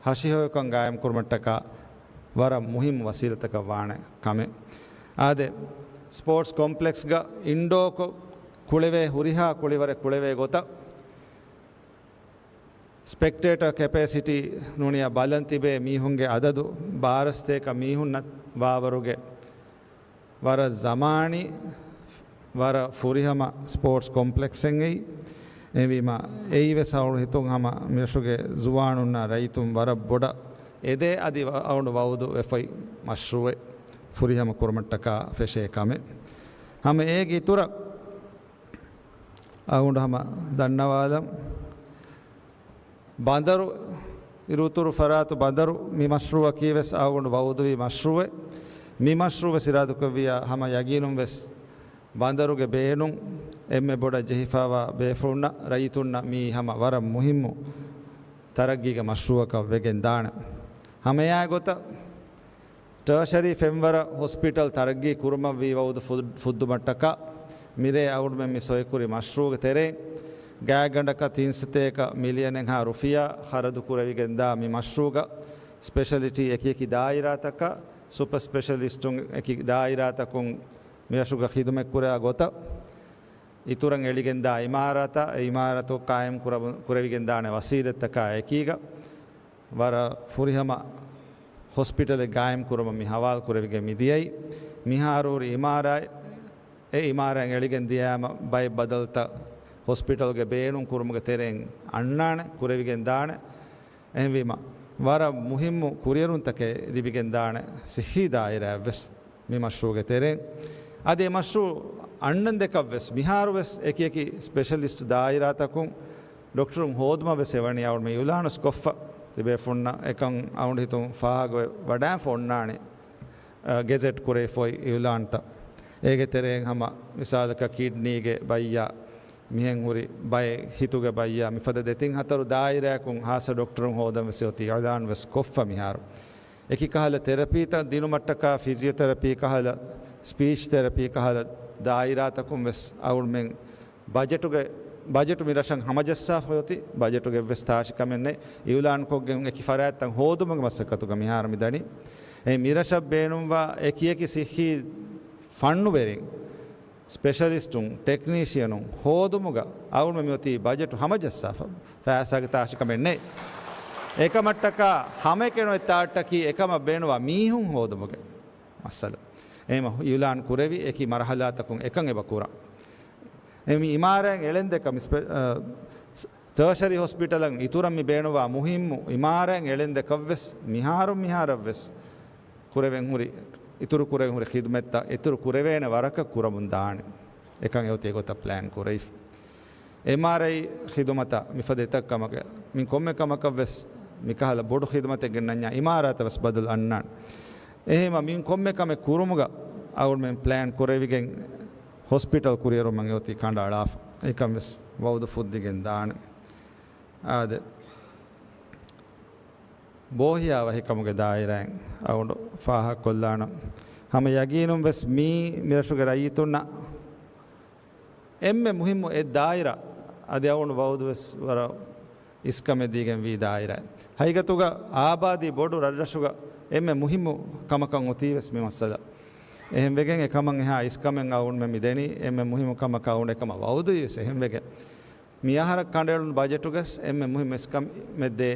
ހަށިހެޔޮކަން ގާއިމް ކުރުމަށްޓަކާ ވަރަށް މުހިއްމު ވަސީލަތަކަށް ވާނެ ކަމެއް. އާދެ، ސްޕޯޓްސް ކޮމްޕްލެކްސްގަ އިންޑޯކޮށް ކުޅެވޭ ހުރިހާ ކުޅިވަރެއް ކުޅެވޭ ގޮތަށް ސްޕެކްޓޭޓަ ކެޕޭސިޓީ ނޫނިޔާ ބަލަން ތިބޭ މީހުންގެ އަދަދު ބާރަ ސަތޭކަ މީހުންނަށް ވާވަރުގެ ވަރަށް ޒަމާނީ، ވަރަށް ފުރިހަމަ ސްޕޯޓްސް ކޮމްޕްލެކްސެއް އެއީ. އެހެންވީމަ، އެއީ ވެސް އަޅުގަނޑު ހިތުން ހަމަ މިރަށުގެ ޒުވާނުންނާ ރައްޔިތުން ވަރަށް ބޮޑަށް އެދޭ އަދި އަޅުގަނޑު ވައުދު ވެފައި މަޝްރޫއެއް ފުރިހަމަ ކުރުމަށްޓަކާ ފެށޭ ކަމެއް. ހަމަ އޭގެ އިތުރަށް އަޅުގަނޑު ހަމަ ދަންނަވާލަން. ބަނދަރު، އިރުއުތުރު ފަރާތު ބަނދަރު މި މަޝްރޫއަކީ ވެސް އަޅުގަނޑު ވައުދުވި މަޝްރޫއެއް. މި މަޝްރޫއު ވެސް އިރާދަކުރެއްވިއްޔާ ހަމަ ޔަގީނުން ވެސް ބަނދަރުގެ ބޭނުން އެންމެ ބޮޑަށް ޖެހިފައިވާ ބޭފުޅުންނަށް، ރައްޔިތުންނަށް މީ ހަމަ ވަރަށް މުހިއްމު ތަރައްގީގެ މަޝްރޫއަކަށް ވެގެން ދާނެ. ހަމައެއާ ގޮތަށް، ޓާޝަރީ ފެންވަރަށް ހޮސްޕިޓަލް ތަރައްގީ ކުރުމަށްވީ ވައުދު ފު-، ފުއްދުމަށްޓަކާ، މިރޭ އަޅުގަނޑުމެން މި ސޮއިކުރި މަޝްރޫއުގެ ތެރެއިން ގާތްގަނޑަކަށް ތިން ސަތޭކަ މިލިއަނެއްހާ ރުފިޔާ ޚަރަދު ކުރެވިގެންދާ މި މަޝްރޫއުގަ ސްޕެޝަލިޓީ އެކިއެކި ދާއިރާތަކަށް، ސުޕަ ސްޕެޝަލިސްޓުން އެކި ދާއިރާތަކުން މިރަށުގަ ޚިދުމަތްކުރާ ގޮތަށް، އިތުރަށް އެޅިގެންދާ އިމާރާތާ، އެ އިމާރާތު ޤާއިމް ކުރަ-، ކުރެވިގެންދާނެ ވަސީލަތްތަކާ އެކީގަ، ވަރަށް ފުރިހަމަ ހޮސްޕިޓަލެއް ގާއިމް ކުރުމަށް މި ހަވާލު ކުރެވިގެން މިދިޔައީ. މިހާރު ހުރި އިމާރާތް، އެ އިމާރާތް އެޅިގެން ދިޔައިމަ ބައެއް ބަދަލުތައް ހޮސްޕިޓަލްގެ ބޭނުން ކުރުމުގެ ތެރެއިން އަންނާނެ، ކުރެވިގެން ދާނެ. އެހެންވީމަ، ވަރަށް މުހިއްމު ކުރިއެރުންތަކެއް ލިބިގެންދާނެ ސިއްހީ ދާއިރާއަށްވެސް މި މަޝްރޫއުގެ ތެރެއިން. އަދި އެ މަޝްރޫއު އަންނަން ދެކަށްވެސް މިހާރުވެސް އެކިއެކި ސްޕެޝަލިސްޓް ދާއިރާތަކުން ޑޮކްޓަރުން ހޯދުމަށް ވެސް އެވަނީ އަޅުގަނޑު މި އިއުލާނު ކޮށްފަ ތިބޭފުންނަށް އެކަން އަޅުގަނޑު ހިތުން ފާހަގަވެ ވަޑާފަ އޮންނާނެ، އަ، ގެޒެޓް ކުރެވިފައި އިއުލާންތައް. އޭގެ ތެރެއިން ހަމަ މިސާލަކަށް ކިޑްނީގެ ބައްޔާ، މިހެން ހުރި ބައެއް ހިތުގެ ބައްޔާ، މިފަދަ ދެތިން ހަތަރު ދާއިރާއަކުން ހާއްސަ ޑޮކްޓަރުން ހޯދަން ވެސް އޮތީ އިއުލާން ވެސް ކޮށްފަ މިހާރު. އެކި ކަހަލަ ތެރަޕީތައް ދިނުމަށްޓަކާ ފިޒިއޯތެރަޕީ ކަހަލަ، ސްޕީޗް ތެރަޕީ ކަހަލަ ދާއިރާތަކުން ވެސް އަޅުގަނޑުމެން ބަޖެޓުގެ، ބަޖެޓު މި ރަށަށް ހަމަޖައްސާފަ އޮތީ، ބަޖެޓުގެ ވެސް ތާށި ކަމެއް ނެތް. އިއުލާންކޮށްގެން އެކި ފަރާތްތައް ހޯދުމުގެ މަސައްކަތުގަ މިހާރު މި ދަނީ. އެ މި ރަށަށް ބޭނުންވާ އެކި އެކި ސިއްހީ ފަންނުވެރިން، ސްޕެޝަލިސްޓުން، ޓެކްނީޝިއަނުން ހޯދުމުގަ އަޅުގަނޑު މި އޮތީ ބަޖެޓު ހަމަޖައްސާފަ. ފައިސާގެ ތާށި ކަމެއް ނެތް. އެކަމަށްޓަކާ ހަމައެކަނި އޮތް ތާއްޓަކީ އެކަމަށް ބޭނުންވާ މީހުން ހޯދުމުގެ މައްސަލަ. އެހެންވީމަ އިއުލާން ކުރެވި އެކި މަރުހަލާތަކުން އެކަން އެބަ ކުރަން. އެ މި އިމާރާތް އެޅެން ދެކަ މި ސްޕެ-، އަ، ސް-، ޓާޝަރީ ހޮސްޕިޓަލަށް އިތުރަށް މި ބޭނުންވާ މުހިއްމު އިމާރާތް އެޅެންދެކަށްވެސް މިހާރު މިހާރަށްވެސް ކުރެވެން ހުރި، އިތުރު ކުރެވެން ހުރި ޚިދުމަތްތައް އިތުރު ކުރެވޭނެ ވަރަކަށް ކުރަމުން ދާނެ. އެކަން އެއޮތީ އެގޮތަށް ޕްލޭން ކުރެވިފަ. އެމްއާރްއައި ޚިދުމަތަށް މިފަދަ އެތައް ކަމަކަށް މި ކޮންމެ ކަމަކަށްވެސް މިކަހަލަ ބޮޑު ޚިދުމަތެއް ގެންނަންޏާ އިމާރާތަށް ވެސް ބަދަލު އަންނާނެ. އެހެންވީމަ މި ކޮންމެ ކަމެއް ކުރުމުގަ އަޅުގަނޑުމެން ޕްލޭން ކުރެވިގެން ހޮސްޕިޓަލް ކުރިއެރުމަށް އެއޮތީ ކަނޑައަޅާފަ. އެކަން ވެސް ވައުދު ފުއްދިގެން ދާނެ. އާދެ، ބޯހިޔާވަހިކަމުގެ ދާއިރާއިން އަޅުގަނޑު ފާހަގަކޮށްލާނަން. ހަމަ ޔަގީނުން ވެސް މީ މިރަށުގެ ރައްޔިތުންނަށް އެންމެ މުހިއްމު އެއް ދާއިރާ، އަދި އަޅުގަނޑު ވައުދު ވެސް ވަރަށް އިސްކަމެއް ދީގެން ވީ ދާއިރާ. ހަގީގަތުގަ އާބާދީ ބޮޑު ރަށްރަށުގަ އެންމެ މުހިއްމު ކަމަކަށް އޮތީ ވެސް މި މައްސަލަ. އެހެންވެގެން އެކަމަށް އެހާ އިސްކަމެއް އަޅުގަނޑުމެން މި ދެނީ އެންމެ މުހިއްމު ކަމަކަށް އަޅުގަނޑު އެކަމަށް ވައުދުވީ ވެސް އެހެންވެގެން. މިއަހަރަށް ކަނޑައެޅުނު ބަޖެޓުގަސް އެންމެ މުހިއްމު އިސްކަމެއް ދޭ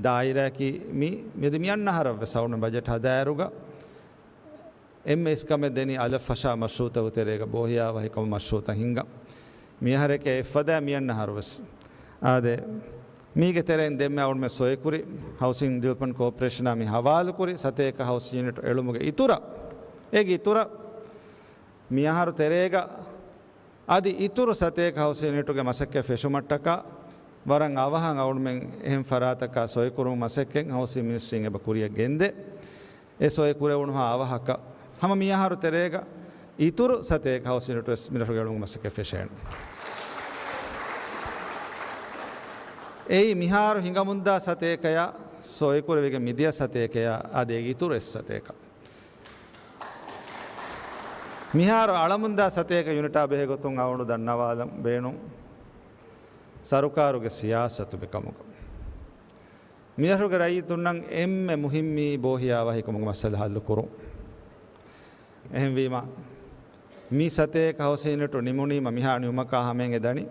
ދާއިރާއަކީ މި، މިއަދި މިއަންނަ އަހަރަށް ވެސް އަޅުގަނޑު ބަޖެޓް ހަދާއިރުގަ އެންމެ އިސްކަމެއް ދެނީ އަލަށް ފަށާ މަޝްރޫޢުތަކުގެ ތެރޭގަ ބޯހިޔާވަހިކަމު މަޝްރޫޢުތައް ހިންގަން. މިއަހަރެކޭ އެއްފަދައިން މިއަންނަ އަހަރު ވެސް. އާދެ، މީގެ ތެރެއިން ދެންމެ އަޅުގަނޑުމެން ސޮއިކުރި ހައުސިން ޑިވެލޮޕްމަންޓް ކޯޕަރޭޝަނާ މި ހަވާލުކުރި ސަތޭކަ ހައުސިން ޔުނިޓް އެޅުމުގެ އިތުރަށް، އޭގެ އިތުރަށް މިއަހަރު ތެރޭގަ އަދި އިތުރު ސަތޭކަ ހައުސިން ޔުނިޓުގެ މަސައްކަތް ފެށުމަށްޓަކާ ވަރަށް އަވަހަށް އަޅުގަނޑުމެން އެހެން ފަރާތަކާ ސޮއިކުރުމުގެ މަސައްކަތް ހައުސިން މިނިސްޓްރީން އެބަ ކުރިއަށް ގެންދޭ. އެ ސޮއި ކުރެވުނުހާ އަވަހަކަށް ހަމަ މިއަހަރު ތެރޭގަ އިތުރު ސަތޭކަ ހައުސިން ޔުނިޓް ވެސް މިރަށުގަ އެޅުމުގެ މަސައްކަތް ފެށޭނެ. އެއީ މިހާރު ހިނގަމުންދާ ސަތޭކަޔާ ސޮއިކުރެވިގެން މިދިޔަ ސަތޭކަޔާ އަދި އޭގެ އިތުރު އެއް ސަތޭކަ. މިހާރު އަޅަމުންދާ ސަތޭކަ ޔުނިޓާ ބެހޭގޮތުން އަޅުގަނޑު ދަންނަވާލަން ބޭނުން ސަރުކާރުގެ ސިޔާސަތު މިކަމުގަ. މިރަށުގެ ރައްޔިތުންނަށް އެންމެ މުހިއްމީ ބޯހިޔާވަހިކަމުގެ މައްސަލަ ހައްލުކުރުން. އެހެންވީމަ، މި ސަތޭކަ ހައުސިން ޔުނިޓު ނިމުނީމަ މިހާ ނިމުމަކާ ހަމައިން އެ ދަނީ.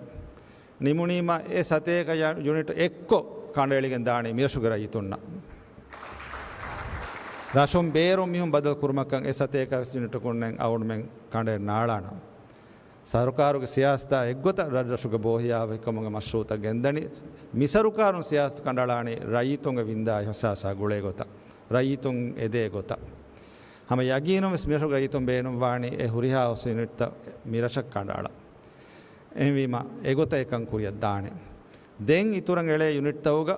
ނިމުނީމަ އެ ސަތޭކަ ޔަ-، ޔުނިޓު އެއްކޮށް ކަނޑައެޅިގެން ދާނީ މިރަށުގެ ރައްޔިތުންނަށް. ރަށުން ބޭރުން މީހުން ބަދަލު ކުރުމަކަށް އެ ސަތޭކަ ޔުނިޓަކުންނެއް އަޅުގަނޑުމެން ކަނޑައެއް ނާޅާނަން. ސަރުކާރުގެ ސިޔާސަތާ އެއްގޮތަށް ރަށްރަށުގެ ބޯހިޔާވަހިކަމުގެ މަޝްރޫޢުތައް ގެންދަނީ. މި ސަރުކާރުން ސިޔާސަތު ކަނޑައަޅާނީ ރައްޔިތުންގެ ވިންދާ އިހުސާސާ ގުޅޭ ގޮތަށް، ރައްޔިތުން އެދޭ ގޮތަށް. ހަމަ ޔަގީނުން ވެސް މިރަށުގެ ރައްޔިތުން ބޭނުންވާނީ އެ ހުރިހާ ހައުސިން ޔުނިޓްތައް މިރަށަށް ކަނޑައަޅަން. އެހެންވީމަ، އެގޮތަށް އެކަން ކުރިއަށް ދާނެ. ދެން އިތުރަށް އެޅޭ ޔުނިޓްތަކުގަ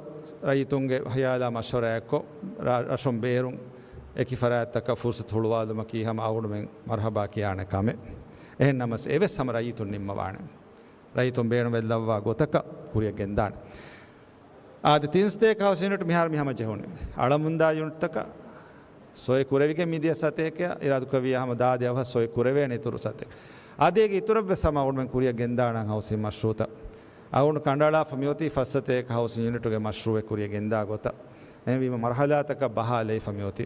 ރައްޔިތުންގެ ހިޔާލާ މަޝްވަރާއެއްކޮށް، ރަ-، ރަށުން ބޭރުން އެކި ފަރާތްތަކަށް ފުރުސަތު ހުޅުވާލުމަކީ ހަމަ އަޅުގަނޑުމެން މަރުހަބާ ކިޔާނެ ކަމެއް. އެހެން ނަމަސް އެވެސް ހަމަ ރައްޔިތުން ނިންމަވާނެ. ރައްޔިތުން ބޭނުމެއްލައްވާ ގޮތަކަށް ކުރިއަށް ގެންދާނެ. އާދެ، ތިން ސަތޭކަ ހައުސިން ޔުނިޓް މިހާރު މި ހަމަ ޖެހުނީ. އަޅަމުންދާ ޔުނިޓްތަކަށް ސޮއި ކުރެވިގެން މިދިޔަ ސަތޭކަ އިރާދަކުރެއްވިއްޔާ ހަމަ ދާދި އަވަހަށް ސޮއި ކުރެވޭނެ އިތުރު ސަތޭކަ. އަދި އޭގެ އިތުރަށްވެސް ހަމަ އަޅުގަނޑުމެން ކުރިއަށް ގެންދާނަން ހައުސިން މަޝްރޫޢުތައް. އަޅުގަނޑު ކަނޑައަޅާފަ މިއޮތީ ފަސް ސަތޭކަ ހައުސިން ޔުނިޓުގެ މަޝްރޫޢެއް ކުރިއަށް ގެންދާ ގޮތަށް. އެހެންވީމަ މަރުހަލާތަކަށް ބަހާލައިފަ މިއޮތީ.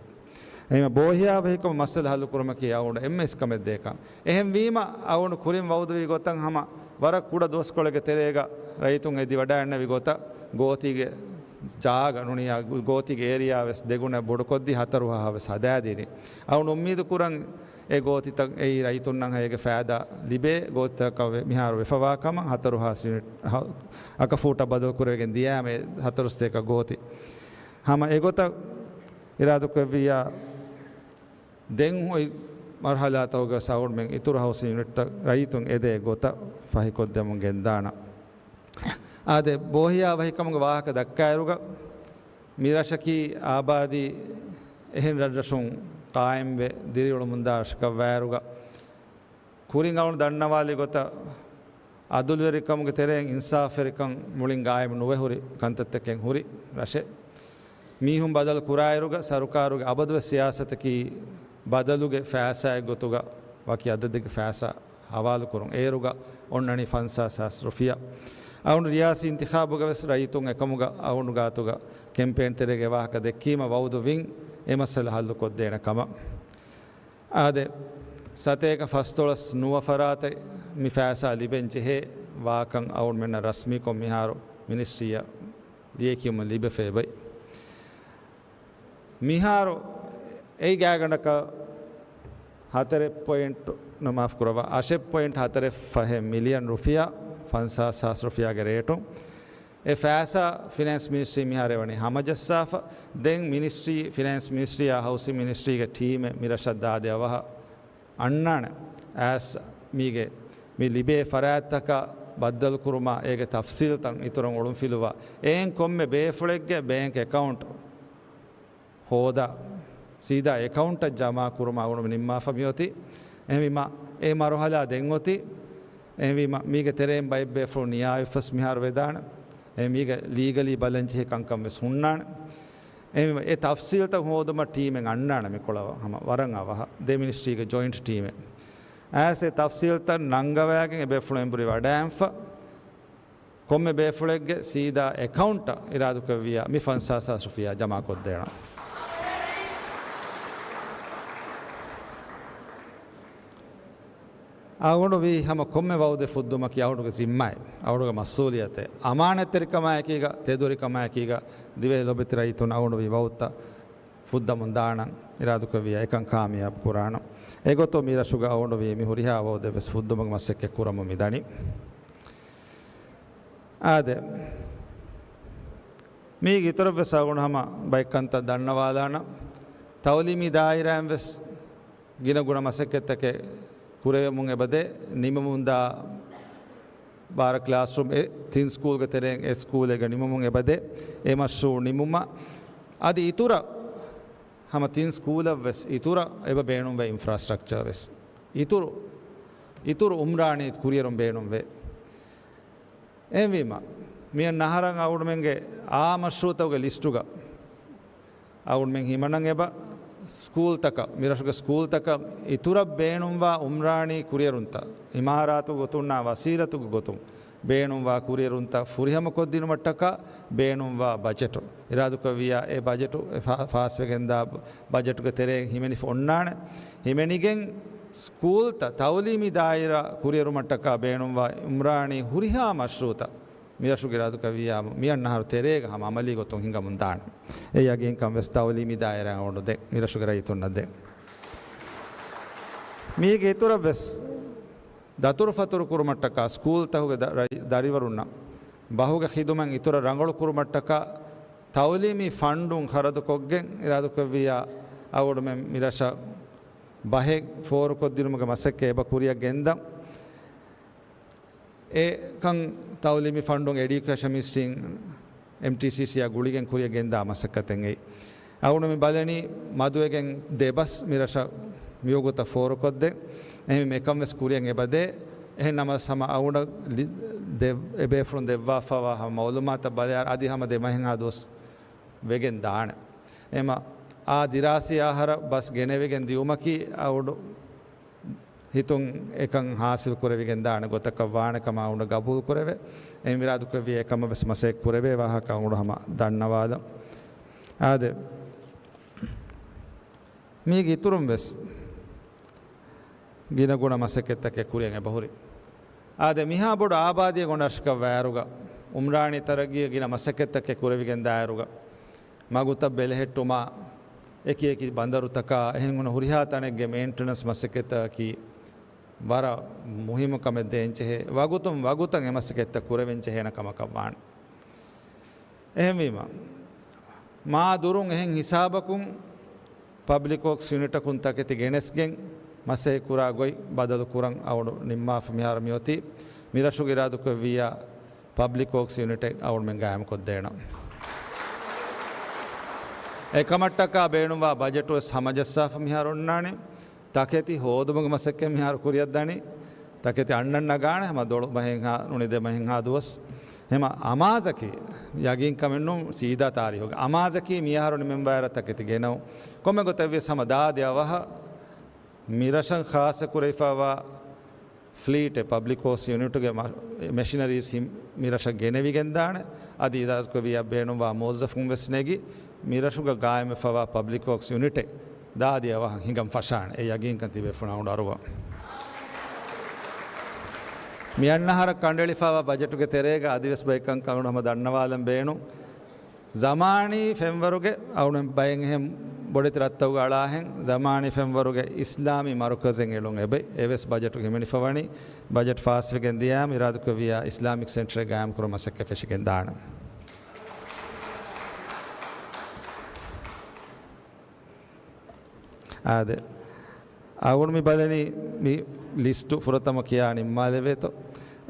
އެހެންވީމަ ބޯހިޔާވަހިކަމުގެ މައްސަލަ ހައްލުކުރުމަކީ އަޅުގަނޑު އެންމެ އިސްކަމެއް ދޭކަން. އެހެންވީމަ އަޅުގަނޑު ކުރިން ވައުދުވި ގޮތަށް ހަމަ ވަރަށް ކުޑަ ދުވަސްކޮޅެއްގެ ތެރޭގަ ރައްޔިތުން އެދިވަޑައިގަންނަވި ގޮތަށް ގޯތީގެ ޖާގަ ނޫނީ، ގޯތީގެ އޭރިއާ ވެސް ދެގުނަ ބޮޑުކޮށްދީ ހަތަރު ހަ ހަ ވެސް ހަދާދިނީ. އަޅުގަނޑު އުއްމީދު ކުރަން އެ ގޯތިތައް އެއީ ރައްޔިތުންނަށް އޭގެ ފައިދާ ލިބޭ ގޯތިތަކަށް ވެ-، މިހާރު ވެފަވާ ކަމަށް. ހަތަރު ހާސް ޔުނިޓް ހަ-، އަކަފޫޓަށް ބަދަލު ކުރެވިގެން ދިޔައިމެ ހަތަރު ސަތޭކަ ގޯތި. ހަމަ އެގޮތަށް އިރާދަކުރެއްވިއްޔާ ދެން އޮތް މަރުހަލާތަކުގަ އަޅުގަނޑުމެން އިތުރު ހައުސިން ޔުނިޓްތައް ރައްޔިތުން އެދޭ ގޮތަށް ފަހިކޮށްދެމުން ގެންދާނަން. އާދެ، ބޯހިޔާވަހިކަމުގެ ވާހަކަ ދައްކާއިރުގަ، މި ރަށަކީ އާބާދީ އެހެން ރަށްރަށުން ޤާއިމްވެ ދިރިއުޅެމުންދާ ރަށަކަށްވާއިރުގަ، ކުރިން އަޅުގަނޑު ދަންނަވާލި ގޮތަށް، އަދުލުވެރިކަމުގެ ތެރެއިން އިންސާފުވެރިކަން މުޅިން ގާއިމް ނުވެ ހުރި ކަންތައްތަކެއް ހުރި ރަށެއް. މީހުން ބަދަލު ކުރާއިރުގަ، ސަރުކާރުގެ އަބަދުވެސް ސިޔާސަތަކީ ބަދަލުގެ ފައިސާއެއް ގޮތުގަ ވަކި އަދަދެއްގެ ފައިސާ ހަވާލުކުރުން. އޭރުގަ އޮންނަނީ ފަންސާސް ހާސް ރުފިޔާ. އަޅުގަނޑު ރިޔާސީ އިންތިޚާބުގަ ވެސް ރައްޔިތުން އެކަމުގަ އަޅުގަނޑު ގާތުގަ ކެމްޕޭން ތެރޭގެ ވާހަކަ ދެއްކީމަ ވައުދު ވިން އެ މައްސަލަ ހައްލުކޮށްދޭނެ ކަމަށް. އާދެ، ސަތޭކަ ފަސްދޮޅަސް ނުވަ ފަރާތަށް މި ފައިސާ ލިބެން ޖެހޭ ވާކަން އަޅުގަނޑުމެންނަށް ރަސްމީކޮށް މިހާރު މިނިސްޓްރީއަށް ލިޔެކިޔުމަށް ލިބެފައި އޮތް. މިހާރު އެއް ގާތްގަނޑަކަށް ހަތަރެއް ޕޮއިންޓް، މާފު ކުރައްވާ، އަށެއް ޕޮއިންޓް ހަތަރެއް ފަހެއް މިލިއަން ރުފިޔާ، ފަންސާސް ހާސް ރުފިޔާގެ ރޭޓުން އެ ފައިސާ ފިނޭންސް މިނިސްޓްރީ މިހާރު އެވަނީ ހަމަޖައްސާފަ. ދެން މިނިސްޓްރީ، ފިނޭންސް މިނިސްޓްރީއާ ހައުސިން މިނިސްޓްރީގެ ޓީމެއް މިރަށަށް ދާދިޔަ އަވަހަށް އަންނާނެ. އައިސް މީގެ މި ލިބޭ ފަރާތްތަކަށް ބައްދަލުކުރުމަށް އޭގެ ތަފްސީލްތައް އިތުރަށް އޮޅުންފިލުވާ. އެއިން ކޮންމެ ބޭފުޅެއްގެ ބޭންކް އެކައުންޓް ހޯދާ، ސީދާ އެކައުންޓަށް ޖަމާ ކުރުމަށް އަޅުގަނޑު ނިންމާފަ މިއޮތީ. އެހެންވީމަ، އެ މަރުހަލާ ދެން އޮތީ. އެހެންވީމަ، މީގެ ތެރެއިން ބައެއް ބޭފުޅުން ނިޔާވެފަސް މިހާރު ވެދާނެ. އެ މީގެ ލީގަލީ ބަލަންޖެހޭ ކަންކަން ވެސް ހުންނާނެ. އެހެންވީމަ، އެ ތަފްސީލްތައް ހޯދުމަށް ޓީމެއް އަންނާނެ މިކޮޅަށް ހަމަ ވަރަށް އަވަހަށް ދެ މިނިސްޓްރީގެ ޖޮއިންޓް ޓީމެއް. އައިސް އެ ތަފްސީލްތައް ނަންގަވައިގެން އެ ބޭފުޅުން އެނބުރި ވަޑައިންފަ. ކޮންމެ ބޭފުޅެއްގެ ސީދާ އެކައުންޓަށް އިރާދުކުރެއްވިޔާ މި ފަންސާސް ހާސް ރުފިޔާ ޖަމާކޮށްދޭނަން. އަޅުގަނޑު ވީ ހަމަ ކޮންމެ ވައުދެއް ފުއްދުމަކީ އަޅުގަނޑުގެ ޒިންމާއެއް، އަޅުގަނޑުގެ މަސްއޫލިއްޔަތެއް. އަމާނަތްތެރިކަމާއެކީގަ، ތެދުވެރިކަމާއެކީގަ، ދިވެހި ލޮބުވެތި ރައްޔިތުން އަޅުގަނޑު ވީ ވައުދުތައް ފުއްދަމުން ދާނަން އިރާދުކުރެއްވިޔާ އެކަން ކާމިޔާބު ކުރާނަން. އެގޮތުން މި ރަށުގަ އަޅުގަނޑު ވީ މި ހުރިހާ ވައުދެއް ވެސް ފުއްދުމުގެ މަސައްކަތް ކުރަމުން މި ދަނީ. އާދެ، މީގެ އިތުރަށް ވެސް އަޅުގަނޑު ހަމަ ބައެއް ކަންތައް ދަންނަވާލާނަން. ތައުލީމީ ދާއިރާއިން ވެސް ގިނަ ގުނަ މަސައްކަތްތަކެއް ކުރެވެމުން އެބަދޭ. ނިމެމުންދާ ބާރަ ކްލާސްރޫމް އެ ތިން ސްކޫލްގެ ތެރެއިން އެއް ސްކޫލެއްގަ ނިމެމުން އެބަދޭ. އެ މަޝްރޫޢު ނިމުމަށް އަދި އިތުރަށް ހަމަ ތިން ސްކޫލަށް ވެސް އިތުރަށް އެބަ ބޭނުންވޭ އިންފްރާސްޓްރަކްޗަރ ވެސް. އިތުރު، އިތުރު އުމްރާނީ ކުރިއެރުން ބޭނުންވޭ. އެހެންވީމަ، މިއަންނަ އަހަރަށް އަޅުގަނޑުމެންގެ އާ މަޝްރޫޢުތަކުގެ ލިސްޓުގަ އަޅުގަނޑުމެން ހިމަނަން އެބަ ސްކޫލްތަކަށް، މިރަށުގެ ސްކޫލްތަކަށް އިތުރަށް ބޭނުންވާ އުމްރާނީ ކުރިއެރުންތައް، އިމާރާތުގެ ގޮތުންނާ ވަސީލަތުގެ ގޮތުން ބޭނުންވާ ކުރިއެރުންތައް ފުރިހަމަކޮށްދިނުމަށްޓަކާ ބޭނުންވާ ބަޖެޓު އިރާދުކުރެއްވިޔާ، އެ ބަޖެޓު އެ ފާ-، ފާސްވެގެންދާ ބަޖެޓުގެ ތެރެއިން ހިމެނިފަ އޮންނާނެ. ހިމެނިގެން ސްކޫލްތައް، ތައުލީމީ ދާއިރާ ކުރިއެރުމަށްޓަކާ ބޭނުންވާ އުމްރާނީ ހުރިހާ މަޝްރޫޢުތައް މިރަށުގެ އިރާދުކުރެއްވިޔާ، މިއަންނަ އަހަރު ތެރޭގަ ހަމަ އަމަލީ ގޮތުން ހިނގަމުން ދާނެ. އެ ޔަގީންކަން ވެސް ތައުލީމީ ދާއިރާއަށް އަޅުގަނޑު ދޭން، މިރަށުގެ ރައްޔިތުންނަށް ދޭން. މީގެ އިތުރަށް ވެސް ދަތުރުފަތުރު ކުރުމަށްޓަކާ ސްކޫލްތަކުގެ ދަ-، ރައް-، ދަރިވަރުންނަށް ބަހުގެ ޚިދުމަތް އިތުރަށް ރަނގަޅު ކުރުމަށްޓަކާ ތައުލީމީ ފަންޑުން ޚަރަދުކޮށްގެން އިރާދުކުރެއްވިޔާ، އަޅުގަނޑުމެން މިރަށަށް ބަހެއް ފޯރުކޮށްދިނުމުގެ މަސައްކަތް އެބަ ކުރިއަށް ގެންދަން. އެކަން ތައުލީމީ ފަންޑުން އެޑިއުކޭޝަން މިނިސްޓްރީން އެމްޓީސީސީއާ ގުޅިގެން ކުރިއަށް ގެންދާ މަސައްކަތެއް އެއީ. އަޅުގަނޑު މި ބަލަނީ މަދުވެގެން ދެ ބަސް މިރަށަށް މިވަގުތަށް ފޯރުކޮށްދޭ. އެހެންވީމަ އެކަން ވެސް ކުރިއަށް އެބަދޭ. އެހެން ނަމަވެސް ހަމަ އަޅުގަނޑަށް ލި-، ދެ-، އެބޭފުޅުން ދެއްވާފައިވާ ހަމަ މައުލޫމާތަށް ބަލާއިރު އަދި ހަމަ ދެ މަހެއްހާ ދުވަސް ވެގެން ދާނެ. އެމަ އާ ދިރާސީ އަހަރަށް ބަސް ގެނެވިގެން ދިއުމަކީ އަޅުގަނޑު ހިތުން އެކަން ހާސިލް ކުރެވިގެން ދާނެ ގޮތަކަށް ވާނެ ކަމަށް އަޅުގަނޑު ގަބޫލު ކުރެވޭ. އެހެން އިރާދުކުރެއްވި އެކަމަށް ވެސް މަސައްކަތް ކުރެވޭ ވާހަކަ އަޅުގަނޑު ހަމަ ދަންނަވާލަން. އާދެ، މީގެ އިތުރުން ވެސް ގިނަގުނަ މަސައްކަތްތަކެއް ކުރިއަށް އެބަހުރި. އާދެ، މިހާ ބޮޑު އާބާދީއެއް އޮންނަ ރަށަކަށް ވާއިރުގަ، އުމްރާނީ ތަރައްގީގެ ގިނަ މަސައްކަތްތަކެއް ކުރެވިގެން ދާއިރުގަ، މަގުތައް ބެލެހެއްޓުމާ، އެކި އެކި ބަނދަރުތަކާ އެހެން ހުރިހާ ތަނެއްގެ މެއިންޓެނަންސް މަސައްކަތަކީ ވަރަށް މުހިއްމު ކަމެއް ދޭންޖެހޭ. ވަގުތުން ވަގުތަށް އެ މަސައްކަތްތައް ކުރެވެން ޖެހޭނެ ކަމަކަށް ވާނެ. އެހެންވީމަ، މާ ދުރުން އެހެން ހިސާބަކުން ޕަބްލިކް ވޯކްސް ޔުނިޓަކުން ތަކެތި ގެނެސްގެން މަސައްކަތް ކުރާ ގޮތް ބަދަލު ކުރަން އަޅުގަނޑު ނިންމާފަ މިހާރު މިއޮތީ. މިރަށުގެ އިރާދުކުރެއްވިއްޔާ ޕަބްލިކް ވޯކްސް ޔުނިޓެއް އަޅުގަނޑުމެން ގާއިމްކޮށްދޭނަން. އެކަމަށްޓަކާ ބޭނުންވާ ބަޖެޓު ވެސް ހަމަޖައްސާފަ މިހާރު އޮންނާނެ. ތަކެތި ހޯދުމުގެ މަސައްކަތް މިހާރު ކުރިއަށް ދަނީ. ތަކެތި އަންނަން ނަގާނެ ހަމަ ދޮޅު މަހެއްހާ ނޫނީ ދެ މަހެއްހާ ދުވަސް. ހަމަ އަމާޒަކީ، ޔަގީންކަމެއް ނޫން ސީދާ ތާރީހުގެ އަމާޒަކީ މިއަހަރު ނިމެންބާރަށް ތަކެތި ގެނައު. ކޮންމެ ގޮތެއް ވިޔަސް ހަމަ ދާދި އަވަހަށް މިރަށަށް ޚާއްޞަ ކުރެވިފައިވާ ފްލީޓެއް، ޕަބްލިކް ވޯކްސް ޔުނިޓުގެ މަ-، މެޝިނަރީސް ހިން-، މިރަށަށް ގެނެވިގެންދާނެ. އަދި އިރާދަކުރެއްވިއްޔާ ބޭނުންވާ މުވައްޒަފުން ވެސް ނެގި، މިރަށުގަ ގާއިމްވެފައިވާ ޕަބްލިކް ވޯކްސް ޔުނިޓެއް ދާދި އަވަހަށް ހިނގަން ފަށާނެ. އެ ޔަގީންކަން ތިބޭފުޅުން އަޅުގަނޑު އަރުވަން. މިއަންނަ އަހަރަށް ކަނޑައެޅިފައިވާ ބަޖެޓުގެ ތެރޭގަ އަދިވެސް ބައެއް ކަންކަން އަޅުގަނޑު ހަމަ ދަންނަވާލަން ބޭނުން. ޒަމާނީ ފެންވަރުގެ އަޅުގަނޑު ބައެއް އެހެން ބޮޑެތި ރަށްތަކުގަ އަޅާހެން ޒަމާނީ ފެންވަރުގެ އިސްލާމީ މަރުކަޒެއް އެޅުން އެބައި. އެވެސް ބަޖެޓު ހިމެނިފަވަނީ. ބަޖެޓް ފާސްވެގެން ދިޔާމަ އިރާދަކުރެއްވިޔާ އިސްލާމިކް ސެންޓަރެއް ގާއިމްކުރުމަށް މަސައްކަތް ފެށިގެން ދާނެ. އާދެ. އަޅުގަނޑު މި ބަލަނީ މި ލިސްޓު ފުރަތަމަ ކިޔާ ނިންމާލެވޭތޯ.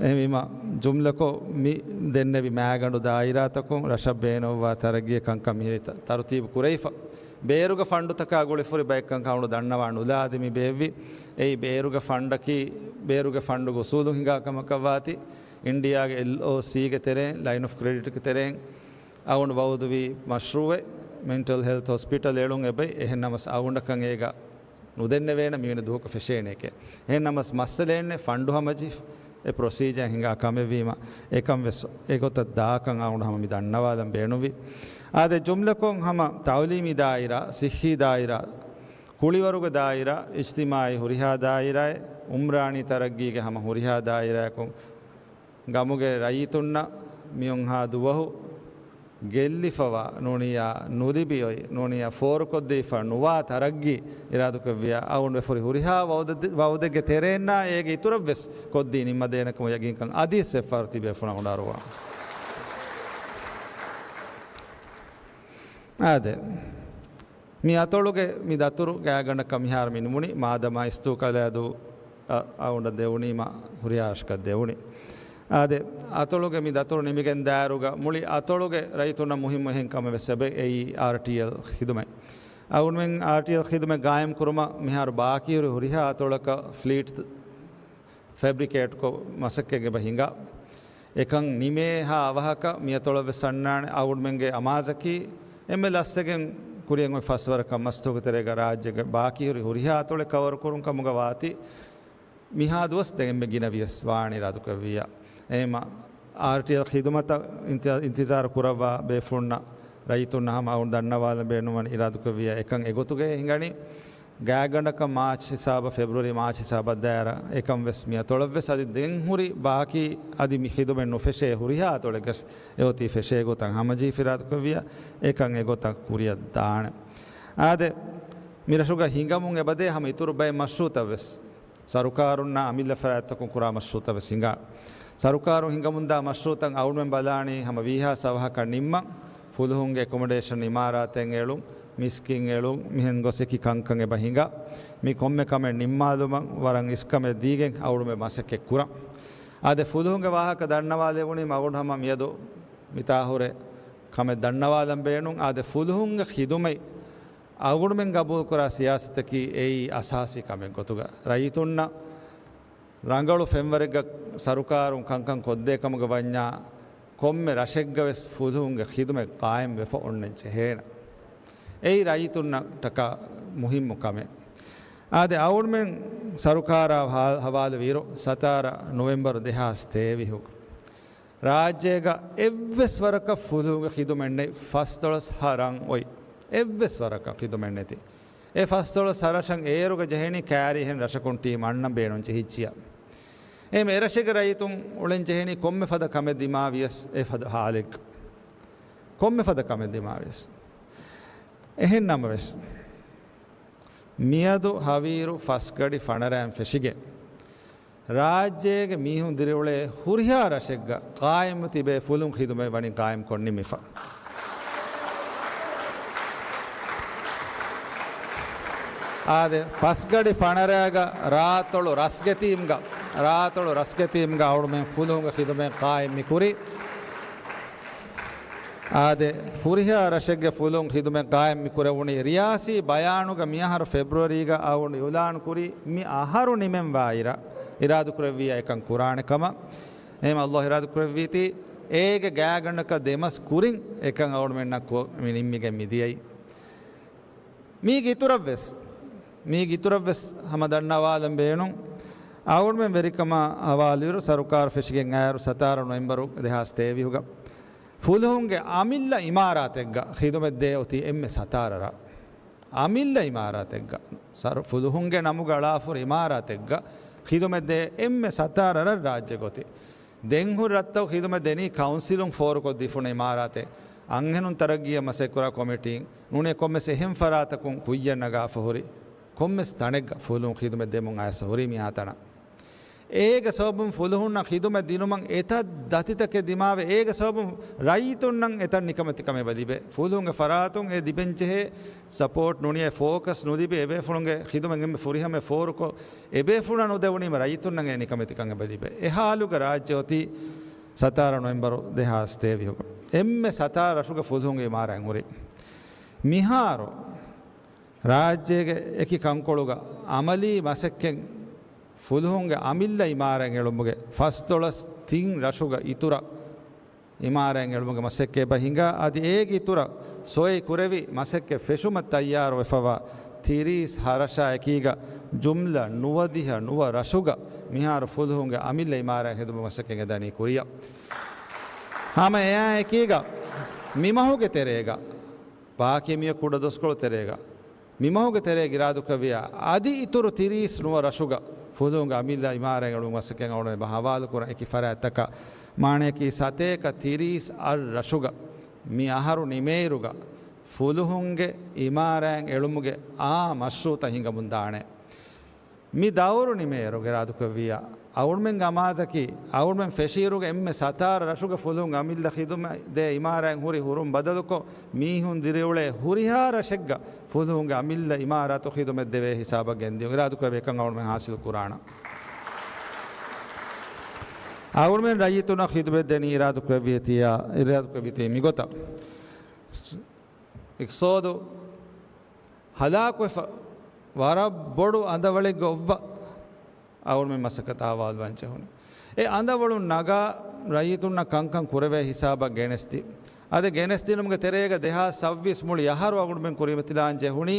އެހެންވީމަ، ޖުމްލަކޮށް މި ދެންނެވި މައިގަނޑު ދާއިރާތަކުން ރަށަށް ބޭނުންވާ ތަރައްގީ ކަންކަން މިހިރި ތަ-، ތަރުތީބު ކުރެވިފަ. ބޭރުގެ ފަންޑުތަކާ ގުޅިފުރި ބައެއްކަން ކަމުނު ދަންނަވާން ނުލާ އަދި މި ބޭއްވި. އެއީ ބޭރުގެ ފަންޑަކީ، ބޭރުގެ ފަންޑުގެ އުސޫލު ހިނގާ ކަމަކަށްވާތީ، އިންޑިއާގެ އެލްއޯސީގެ ތެރެއިން، ލައިން އޮފް ކްރެޑިޓްގެ ތެރެއިން، އަޅުގަނޑު ވައުދުވީ މަޝްރޫއެއް މެންޓަލް ހެލްތް ހޮސްޕިޓަލް އެޅުން އެބައި. އެހެން ނަމަސް އަޅުގަނޑަކަށް އޭގަ ނުދެންނެވޭނެ މިވެނި ދުވަހަކު ފެށޭނެކޭ. އެހެން ނަމަސް މައްސަލައެއްނެއް ފަންޑު ހަމަޖެހި އެ ޕްރޮސީޖާ ހިނގާ ކަމެއްވީމަ، އެކަން ވެސް އެގޮތަށް ދާކަން އަޅުގަނޑު ހަމަ މި ދަންނަވާލަން ބޭނުންވި. އާދެ، ޖުމްލަކޮށް ހަމަ ތައުލީމީ ދާއިރާ، ސިއްހީ ދާއިރާ، ކުޅިވަރުގެ ދާއިރާ، އިޖްތިމާއީ ހުރިހާ ދާއިރާއެއް، އުމްރާނީ ތަރައްގީގެ ހަމަ ހުރިހާ ދާއިރާއަކުން ގަމުގެ ރައްޔިތުންނަށް މިއޮންހާ ދުވަހު ގެއްލިފަވާ ނޫނިއްޔާ ނުލިބި އޮތް ނޫނިއްޔާ ފޯރުކޮށްދީފަ ނުވާ ތަރައްގީ އިރާދަކުރެއްވިޔާ އަޅުގަނޑު ވެފުރި ހުރިހާ ވައުދެއް-، ވައުދެއްގެ ތެރެއިންނާ އޭގެ އިތުރަށްވެސް ކޮށްދީ ނިންމަދޭނެކަމަށް ޔަގީންކަން އަދިވެސް އެއްފަހަރު ތިބޭފުޅުން އަޅުގަނޑު އަރުވާ. އާދެ. މި އަތޮޅުގެ މި ދަތުރު ގާތްގަނޑަކަށް މިހާރު މި ނިމުނީ، މާދަމާ އިސްތޫކަލާދޫ އަ-، އަޅުގަނޑަށް ދެވުނީމަ ހުރިހާ ރަށަކަށް ދެވުނީ. އާދެ، އަތޮޅުގެ މި ދަތުރު ނިމިގެން ދާއިރުގަ މުޅި އަތޮޅުގެ ރައްޔިތުންނަށް މުހިއްމު އެހެން ކަމެއް ވެސް އެބަ އެއީ އާރްޓީއެލް ޚިދުމަތް. އަޅުގަނޑުމެން އާރްޓީއެލް ޚިދުމަތް ގާއިމް ކުރުމަށް މިހާރު ބާކީހުރި ހުރިހާ އަތޮޅަކަށް ފްލީޓް ފެބްރިކޭޓްކޮށް މަސައްކަތް އެބަ ހިނގާ. އެކަން ނިމޭހާ އަވަހަކަށް މިއަތޮޅަށް ވެސް އަންނާނެ. އަޅުގަނޑުމެންގެ އަމާޒަކީ އެންމެ ލަސްވެގެން ކުރިއަށް އޮތް ފަސްވަރަކަށް މަސްތުގެ ތެރޭގަ ރާއްޖޭގެ ބާކީހުރި ހުރިހާ އަތޮޅެއް ކަވަރުކުރުން ކަމުގަ ވާތީ، މިހާ ދުވަސް ދެން އެންމެ ގިނަ ވިޔަސް ވާނީ އިރާދަކުރެއްވިއްޔާ. އެހެންމަ އާރްޓީއެލް ޚިދުމަތަށް އިންތި-، އިންތިޒާރު ކުރައްވާ ބޭފުޅުންނަށް ރައްޔިތުންނަށް ހަމަ އަޅުގަނޑު ދަންނަވާލަން ބޭނުންވަނީ އިރާދަކުރެއްވިއްޔާ އެކަން އެގޮތުގައި ހިނގަނީ. ގާތްގަނޑަކަށް މާޗް ހިސާބަށް، ފެބްރުއަރީ މާޗް ހިސާބަށް ދާއިރާ އެކަން ވެސް މި އަތޮޅަށް ވެސް އަދި ދެން ހުރި ބާކީ އަދި މި ޚިދުމަތް ނުފެށޭ ހުރިހާ އަތޮޅެއްގަސް އެއޮތީ ފެށޭ ގޮތަށް ހަމަޖެހިފަ އިރާދަކުރެއްވިއްޔާ އެކަން އެގޮތަށް ކުރިއަށް ދާނެ. އާދެ، މި ރަށުގަ ހިނގަމުން އެބަދޭ ހަމަ އިތުރު ބައެއް މަޝްރޫއުތައް ވެސް. ސަރުކާރުންނާ އަމިއްލަ ފަރާތްތަކުން ކުރާ މަޝްރޫއުތައް ވެސް ހިނގާ. ސަރުކާރުން ހިނގަމުންދާ މަޝްރޫއުތައް އަޅުގަނޑުމެން ބަލާނީ ހަމަ ވީހާސް އަވަހަކަށް ނިންމަން، ފުލުހުންގެ އެކޮމޮޑޭޝަން އިމާރާތެއް އެޅުން، މިސްކިތް އެޅުން، މިހެން ގޮސް އެކި ކަންކަން އެބަ ހިނގާ. މި ކޮންމެ ކަމެއް ނިންމާލުމަށް ވަރަށް އިސްކަމެއް ދީގެން އަޅުގަނޑުމެން މަސައްކަތް ކުރަން. އާދެ، ފުލުހުންގެ ވާހަކަ ދަންނަވާލެވުނީމަ އަޅުގަނޑު ހަމަ މިއަދު މިތާހުރެ ކަމެއް ދަންނަވާލަން ބޭނުން. އާދެ، ފުލުހުންގެ ޚިދުމަތް އަޅުގަނޑުމެން ގަބޫލުކުރާ ސިޔާސަތަކީ އެއީ އަސާސީ ކަމެއް ގޮތުގަ ރައްޔިތުންނަށް ރަނގަޅު ފެންވަރެއްގަ ސަރުކާރުން ކަންކަން ކޮށްދޭ ކަމުގަ ވަންޏާ، ކޮންމެ ރަށެއްގަ ވެސް ފުލުހުންގެ ޚިދުމަތް ޤާއިމް ވެފަ އޮންނަން ޖެހޭނެ. އެއީ ރައްޔިތުންނަށްޓަކާ މުހިއްމު ކަމެއް. އާދެ، އަޅުގަނޑުމެން ސަރުކާރާ ހާ-، ހަވާލުވިއިރު ސަތާރަ ނޮވެމްބަރު ދެހާސް ތޭވީހު ރާއްޖޭގަ އެއްވެސް ވަރަކަށް ފުލުހުންގެ ޚިދުމަތް ނެތް ފަސްދޮޅަސް ހަ ރަށް އޮތް. އެއްވެސް ވަރަކަށް ޚިދުމަތް ނެތި. އެ ފަސްދޮޅަސް ހަ ރަށަށް އޭރުގަ ޖެހެނީ ކާރި އެހެން ރަށަކުން ޓީމް އަންނަން ބޭނުން ޖެހިއްޖިއްޔާ. އެހެން އެރަށެއްގެ ރައްޔިތުން އުޅެން ޖެހެނީ ކޮންމެ ފަދަ ކަމެއް ދިމާވިޔަސް އެ ފަދަ ހާލެއްގަ. ކޮންމެ ފަދަ ކަމެއް ދިމާވިޔަސް. އެހެން ނަމަވެސް، މިއަދު ހަވީރު ފަސްގަޑި ފަނަރައިން ފެށިގެން، ރާއްޖޭގެ މީހުން ދިރިއުޅޭ ހުރިހާ ރަށެއްގަ ޤާއިމް ތިބޭ ފުލުން ޚިދުމަތް ވަނީ ޤާއިމް ކޮށް ނިމިފަ. އާދެ، ފަސްގަޑި ފަނަރައިގަ ރާތޮޅު ރަސްގެ ތީމްގަ، ރާތޮޅު ރަސްގެ ތީމްގަ އަޅުމެން ފުލުހުންގެ ޚިދުމަތް ޤާއިމް މި ކުރީ. އާދެ، ހުރިހާ ރަށެއްގެ ފުލުން ޚިދުމަތް ޤާއިމް މި ކުރެވުނީ. ރިޔާސީ ބަޔާނުގަ މިއަހަރު ފެބްރުއަރީގަ އަޅުގަނޑު އިޢުލާނު ކުރީ މި އަހަރު ނިމެންވާއިރަށް އިރާދަކުރެއްވިއްޔާ އެކަން ކުރާނެ ކަމަށް. އެހެން ﷲ އިރާދަކުރެއްވީތީ، އޭގެ ގާތްގަނޑަކަށް ދެމަސް ކުރިން އެކަން އަޅުގަނޑުމެންނަށް ކޮށް މި ނިންމިގެން މިދިޔައީ. މީގެ އިތުރަށްވެސް، މީގެ އިތުރަށްވެސް ހަމަ ދަންނަވާލަން ބޭނުން. އަޅުގަނޑުމެން ވެރިކަމާ ހަވާލުވިއިރު ސަރުކާރު ފެށިގެން އައިއިރު ސަތާރަ ނޮވެމްބަރު ދެހާސް ތޭވީހުގަ ފުލުހުންގެ އަމިއްލަ އިމާރާތެއްގަ ޚިދުމަތްދޭ އޮތީ އެންމެ ސަތާރަ ރަށް. އަމިއްލަ އިމާރާތެއްގަ، ސަރު-، ފުލުހުންގެ ނަމުގަ އަޅާފުރި އިމާރާތެއްގަ ޚިދުމަތްދޭ އެންމެ ސަތާރަ ރަށް ރާއްޖޭގަ އޮތީ. ދެން ހުރި ރަށްތަކު ޚިދުމަތް ދެނީ ކައުންސިލުން ފޯރުކޮށްދީފުނު އިމާރާތެއް. އަންހެނުން ތަރައްގީއަށް މަސައްކަތްކުރާ ކޮމިޓީން ނޫނީ ކޮންމެސް އެހެން ފަރާތަކުން ކުއްޔަށް ނަގާފަ ހުރި ކޮންމެސް ތަނެއްގަ ފުލުހުން ޚިދުމަތް ދެމުން އައިސް ހުރީ މިހާތަނަށް. އޭގެ ސަބަބުން ފުލުހުންނަށް ޚިދުމަތް ދިނުމަށް އެތައް ދަތިތަކެއް ދިމާވެ، އޭގެ ސަބަބުން ރައްޔިތުންނަށް އެތައް ނިކަމެތިކަމެއް އެބަ ލިބޭ. ފުލުހުންގެ ފަރާތުން އެ ލިބެންޖެހޭ ސަޕޯޓް ނޫނީ އެ ފޯކަސް ނުލިބި އެބޭފުޅުންގެ ޚިދުމަތް އެންމެ ފުރިހަމަ ފޯރުކޮށް، އެބޭފުޅުންނަށް ނުދެވުނީމަ ރައްޔިތުންނަށް އެ ނިކަމެތިކަން އެބަ ލިބޭ. އެ ހާލުގަ ރާއްޖެ އޮތީ ސަތާރަ ނޮވެމްބަރު ދެހާސް ތޭވީހުގަ. އެންމެ ސަތާރަ ރަށުގެ ފުލުހުންގެ އިމާރާތް ހުރި. މިހާރު ރާއްޖޭގެ އެކި ކަންކޮޅުގަ އަމަލީ މަސައްކަތް ފުލުހުންގެ އަމިއްލަ އިމާރާތް އެޅުމުގެ ފަސްދޮޅަސް ތިން ރަށުގަ އިތުރަށް އިމާރާތް އެޅުމުގެ މަސައްކަތް އެބަ ހިނގާ، އަދި އޭގެ އިތުރަށް ސޮއި ކުރެވި މަސައްކަތް ފެށުމަށް ތައްޔާރު ވެފަވާ ތިރީސް ހަ ރަށާ އެކީގަ ޖުމްލަ ނުވަދިހަ ނުވަ ރަށުގަ މިހާރު ފުލުހުންގެ އަމިއްލަ އިމާރާތް ހެދުމުގެ މަސައްކަތް އެދަނީ ކުރިއަށް. ހަމަ އެއާ އެކީގަ މި މަހުގެ ތެރޭގަ ބާކީ މިއޮތް ކުޑަ ދުވަސްކޮޅު ތެރޭގަ މި މަހުގެ ތެރޭގަ އިރާދަކުރެއްވިއްޔާ އަދި އިތުރު ތިރީސް ނުވަ ރަށުގަ ފުލުހުންގެ އަމިއްލަ އިމާރާތް އެޅުމުގެ މަސައްކަތް އަޅުގަނޑު އެބަ ހަވާލުކުރަން. އެކި ފަރާތްތަކަށް މާނަޔަކީ ސަތޭކަ ތިރީސް އަށް ރަށުގަ މި އަހަރު ނިމޭއިރުގަ ފުލުހުންގެ އިމާރާތް އެޅުމުގެ އާ މަޝްރޫއުތައް ހިނގަމުން ދާނެ. މި ދައުރު ނިމޭއިރުގަ އިރާދަކުރެއްވިއްޔާ އަޅުގަނޑުމެންގެ އަމާޒަކީ އަޅުގަނޑުމެން ފެށިއިރުގަ އެންމެ ސަތާރަ ރަށުގެ ފުލުހުން އަމިއްލަ ޚިދުމަތް ދޭ އިމާރާތް ހުރި ހުރުން ބަދަލުކޮށް، މީހުން ދިރިއުޅޭ ހުރިހާ ރަށެއްގަ ފުލުހުންގެ އަމިއްލަ އިމާރާތު ޚިދުމަތް ދެވޭ ހިސާބަށް ގެންދިޔުން. އިރާދަކުރެއްވި އެކަން އަޅުގަނޑުމެން ހާސިލް ކުރާނަން. އަޅުގަނޑުމެން ރައްޔިތުންނަށް ޚިދުމަތް ދެނީ އިރާދަކުރެއްވިއޭތިއްޔާ، އިރާދަކުރެއްވީތީ މިގޮތަށް. އިޤްތިޞާދު ހަލާކުވެފަ ވަރަށް ބޮޑު އަނދަވަޅެއްގަ އޮއްވަ އަޅުގަނޑުމެން މަސައްކަތަށް އަވާލުވާން ޖެހުނީ. އެ އަނދަވަޅުން ނަގާ ރައްޔިތުންނަށް ކަންކަން ކުރެވޭ ހިސާބަށް ގެނެސްދި. އަދި ގެނެސްދިނުމުގެ ތެރޭގަ ދެހާސް ސައްބީސް މުޅި އަހަރު އަޅުގަނޑުމެން ކުރިމަތިލާން ޖެހުނީ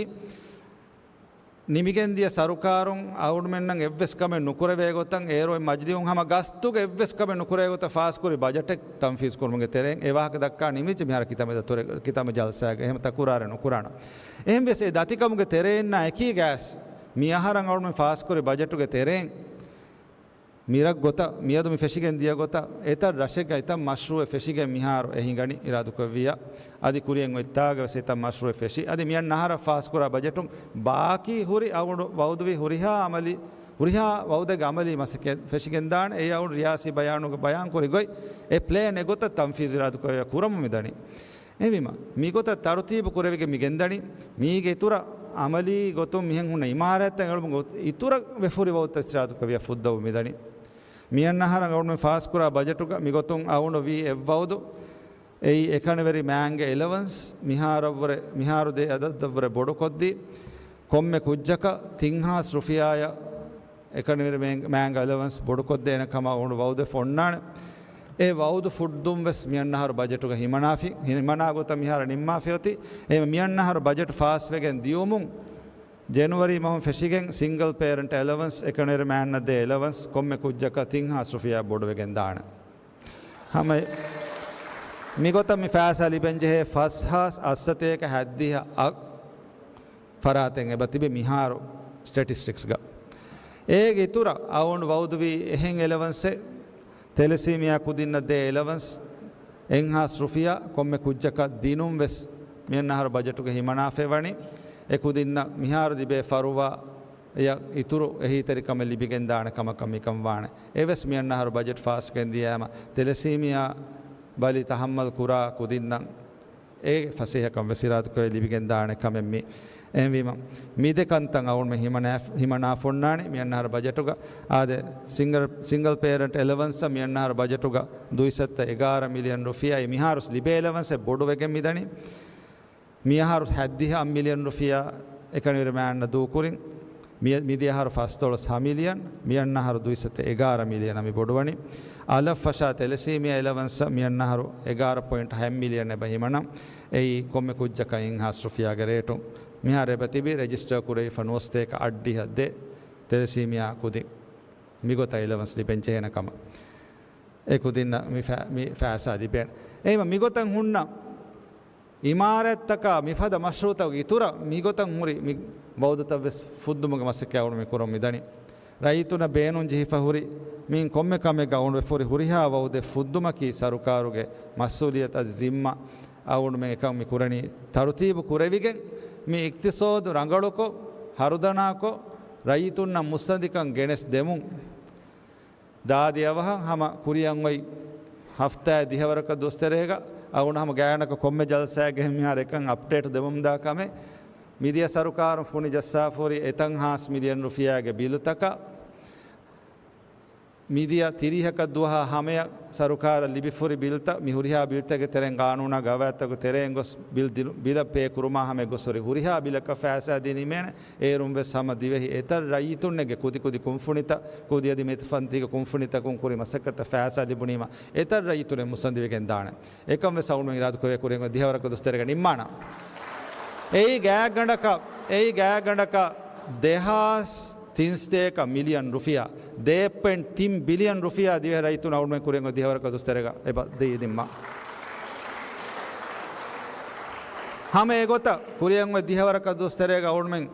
ނިމިގެންދިޔަ ސަރުކާރުން އަޅުގަނޑުމެންނަށް އެއްވެސް ކަމެއް ނުކުރެވޭ ގޮތަށް، އޭރު އޮތް މަޖިލީހުން ހަމަ ގަސްތުގަ އެއްވެސް ކަމެއް ނުކުރޭ ގޮތަށް ފާސްކުރި ބަޖެޓެއް ތަންފީޒް ކުރުމުގެ ތެރެއިން އެ ވާހަކަ ދައްކާ ނިމިއްޖެ މިހާރު ކިތަންމެ ދަތުރެ-، ކިތަންމެ ޖަލްސާގަ އެހެން ތަކުރާރެއް ނުކުރާނަން. އެހެންވެސް އެ ދަތިކަމުގެ ތެރެއިންނާ އެކީ ގާސް މި އަހަރަށް އަޅުގަނޑުމެން ފާސްކުރި ބަޖެޓުގެ ތެރެއިން މިރަށް ގޮތަށް މިއަދު މި ފެށިގެން ދިޔަ ގޮތަށް އެތައް ރަށެއްގަ އެތައް މަޝްރޫއެއް ފެށިގެން މިހާރު އެ ހިނގަނީ އިރާދަކުރެއްވިއްޔާ. އަދި ކުރިއަށް އޮތްތާގަ ވެސް އެތައް މަޝްރޫއެއް ފެށި. އަދި މިއަންނަ އަހަރަށް ފާސްކުރާ ބަޖެޓުން ބާކީ ހުރި އަޅުގަނޑު ވައުދުވި ހުރިހާ އަމަލީ، ހުރިހާ ވައުދެއްގެ އަމަލީ މަސައްކަތް ފެށިގެންދާނެ. އެއީ އަޅުގަނޑު ރިޔާސީ ބަޔާނުގަ ބަޔާންކުރި ގޮތް އެ ޕްލޭން އެގޮތަށް ތަންފީޒު އިރާދަކުރެއްވިއްޔާ ކުރަމުން މިދަނީ. އެހެންވީމަ، މިގޮތަށް ތަރުތީބު ކުރެވިގެން މި ގެންދަނީ، މީގެ އިތުރަށް އަމަލީ ގޮތުން މިހެން ހުންނަ އިމާރާތްތައް އެޅުމުގެ އިތުރަށް ވެފުރި ވައުދުތައް އިރާދަކުރެއްވިއްޔާ ފުއްދަވަމުން މިދަނީ. މިއަންނަ އަހަރަށް އަޅުގަނޑުމެން ފާސްކުރާ ބަޖެޓުގަ މިގޮތުން އަޅުގަނޑު ވީ އެއްވައުދު، އެއީ އެކަނިވެރި މާނގެ އެލަވަންސް މިހާރަށްވުރެ، މިހާރު ދޭ އަދަދަށްވުރެ ބޮޑުކޮށްދީ، ކޮންމެ ކުއްޖަކަށް ތިން ހާސް ރުފިޔާއަށް އެކަނިވެރި މޭން-، މާނގެ އެލަވަންސް ބޮޑުކޮށްދޭނެ ކަމަށް އަޅުގަނޑު ވައުދެއް އޮންނާނެ. އެ ވައުދު ފުއްދުން ވެސް މިއަންނަ އަހަރު ބަޖެޓުގަ ހިމަނާފި، ހިމަނާ ގޮތަށް މިހާރު ނިންމާފި އޮތީ. އެ މިއަންނަ އަހަރު ބަޖެޓް ފާސްވެގެން ދިޔުމުން ޖެނުއަރީ މަހުން ފެށިގެން ސިންގަލް ޕޭރެންޓް އެލަވަންސް އެކަނިވެރި މާންނަށް ދޭ އެލަވަންސް ކޮންމެ ކުއްޖަކަށް ތިން ހާސް ރުފިޔާ ބޮޑުވެގެން ދާނެ. ހަމަ މިގޮތަށް މި ފައިސާ ލިބެންޖެހޭ ފަސް ހާސް އަށްސަތޭކަ ހަތްދިހަ އަށް ފަރާތެއް އެބަތިބި މިހާރު ސްޓެޓިސްޓިކްސްގަ. އޭގެ އިތުރަށް އަޅުގަނޑު ވައުދުވީ އެހެން އެލަވަންސެއް، ތެލެސީމިއާ ކުދިންނަށް ދޭ އެލަވަންސް އެއްހާސް ރުފިޔާ ކޮންމެ ކުއްޖަކަށް ދިނުން ވެސް މިއަންނަ އަހަރު ބަޖެޓުގަ ހިމަނާފައި ވަނީ. އެ ކުދިންނަށް މިހާރު ލިބޭ ފަރުވާ އެއަށް އިތުރު އެހީތެރިކަމެއް ލިބިގެންދާނެ ކަމަކަށް މިކަން ވާނެ. އެވެސް މިއަންނަ އަހަރު ބަޖެޓް ފާސްކުރެން ދިޔައިމަ ތެލެސީމިއާ ބަލި ތަހައްމަލް ކުރާ ކުދިންނަށް އެ ފަސޭހަކަން ވެސް އިރާދަކުރެވި ލިބިގެންދާނެ ކަމެއް މި. އެހެންވީމަ، މި ދެ ކަންތައް އަޅުގަނޑުމެން ހިމަނާ-، ހިމަނާފަ އޮންނާނީ މިއަންނަ އަހަރު ބަޖެޓުގަ. އާދެ، ސިންގަލް، ސިންގަލް ޕޭރެންޓް އެލަވަންސަށް މިއަންނަ އަހަރު ބަޖެޓުގަ ދުއިސައްތަ އެގާރަ މިލިއަން ރުފިޔާ، މިހާރު ލިބޭ އެލަވަންސެއް ބޮޑުވެގެން މިދަނީ. މިއަހަރު ހަތްދިހަ މިލިއަން ރުފިޔާ އެކަނިވެރި މާންނަށް ދޫކުރިން، މި-، މިދިޔަ އަހަރު ފަސްދޮޅަސް ހަ މިލިއަން، މިއަންނަ އަހަރު ދުއިސައްތަ އެގާރަ މިލިއަނަށް މި ބޮޑުވަނީ. އަލަށްފަށާ ތެލެސީމިއާ އެލަވަންސަށް މިއަންނަ އަހަރު އެގާރަ ޕޮއިންޓް ހަ މިލިއަން އެބަ ހިމަނަން. އެއީ ކޮންމެ ކުއްޖަކަށް އެއްހާސް ރުފިޔާގެ ރޭޓުން. މިހާރު އެބަ ތިބި ރެޖިސްޓަރ ކުރެވިފަ ނުވަސަތޭކަ އަށްޑިހަ ދެ ތެލެސީމިއާ ކުދިން. މިގޮތަށް އެލަވަންސް ލިބެން ޖެހޭނެ ކަމަށް އެ ކުދިންނަށް މި ފަ-، މި ފައިސާ ލިބޭނެ. އެހެންވީމަ މިގޮތަށް ހުންނަ އިމާރާތްތަކާ މިފަދަ މަޝްރޫއުތަކުގެ އިތުރަށް މިގޮތަށް ހުރި މި ވައުދުތައް ވެސް ފުއްދުމުގެ މަސައްކަތް އަޅުގަނޑު މި ކުރަމުން މިދަނީ. ރައްޔިތުންނަށް ބޭނުން ޖެހިފަ ހުރި މިއިން ކޮންމެ ކަމެއްގަ އަޅުގަނޑު ވެފަ ހުރި ހުރިހާ ވައުދެއް ފުއްދުމަކީ ސަރުކާރުގެ މަސްއޫލިއްޔަތު އަދި ޒިންމާ. އަޅުގަނޑުމެން އެކަން މި ކުރަނީ ތަރުތީބު ކުރެވިގެން، މި އިޤްތިޞާދު ރަނގަޅުކޮށް، ހަރުދަނާކޮށް، ރައްޔިތުންނަށް މުއްސަނދިކަން ގެނެސް ދެމުން. ދާދި އަވަހަށް ހަމަ ކުރިއަށް އޮތް ހަފްތާއެއް ދިހަވަރަކަށް ދުވަސް ތެރޭގަ އަޅުގަނޑު ހަމަ ގާތްގަނޑަކަށް ކޮންމެ ޖަލްސާއެއްގަ މިހާރު އެކަން އަޕްޑޭޓް ދެމުންދާ ކަމެއް. މިދިޔަ ސަރުކާރުން ފުނި ޖައްސާފަހުރި އެތަން ހާސް މިލިއަން ރުފިޔާގެ ބިލުތަކަށް، މިދިޔަ ތިރީހަކަށް ދުވަހާ ހަމަޔަށް ސަރުކާރަށް ލިބިފަހުރި ބިލުތައް، މި ހުރިހާ ބިލުތަކެއް ތެރެއިން ގާނޫނާ ގަވާއިދުތަކުގެ ތެރެއިން ގޮސް ބިލް ދިނު-، ބިލަށް ޕޭ ކުރުމާ ހަމަޔަށް ގޮސް ހުރި ހުރިހާ ބިލަކަށް ފައިސާ ދިނީމޭނެ. އޭރުން ވެސް ހަމަ ދިވެހި އެތައް ރައްޔިތުންނެއްގެ ކުދިކުދި ކުންފުނިތައް، ކުދިއަދި މިތަފަންތީގެ ކުންފުނިތަކުން ކުރި މަސައްކަތަށް ފައިސާ ލިބުނީމަ، އެތައް ރައްޔިތުންނެއް މުއްސަނދިވެގެން ދާނެ. އެކަން ވެސް އަޅުގަނޑުމެން އިރާދަކުރެވޭ ކުރިއަށް ދިހަވަރަކަށް ދުވަސް ތެރޭގަ ނިންމާނަން. އެއީ ގާތްގަނޑަކަށް، އެއީ ގާތްގަނޑަކަށް ދެހާސް ތިންސަތޭކަ މިލިއަން ރުފިޔާ، ދެ ޕޮއިންޓް ތިން ބިލިއަން ރުފިޔާ ދިވެހި ރައްޔިތުން އަޅުގަނޑުމެން ކުރިއަށް އޮތް ދިހަވަރަކަށް ދުވަސް ތެރޭގަ އެބަ ދީ ނިންމާ. ހަމަ އެގޮތަށް ކުރިއަށް އޮތް ދިހަވަރަކަށް ދުވަސް ތެރޭގަ އަޅުގަނޑުމެން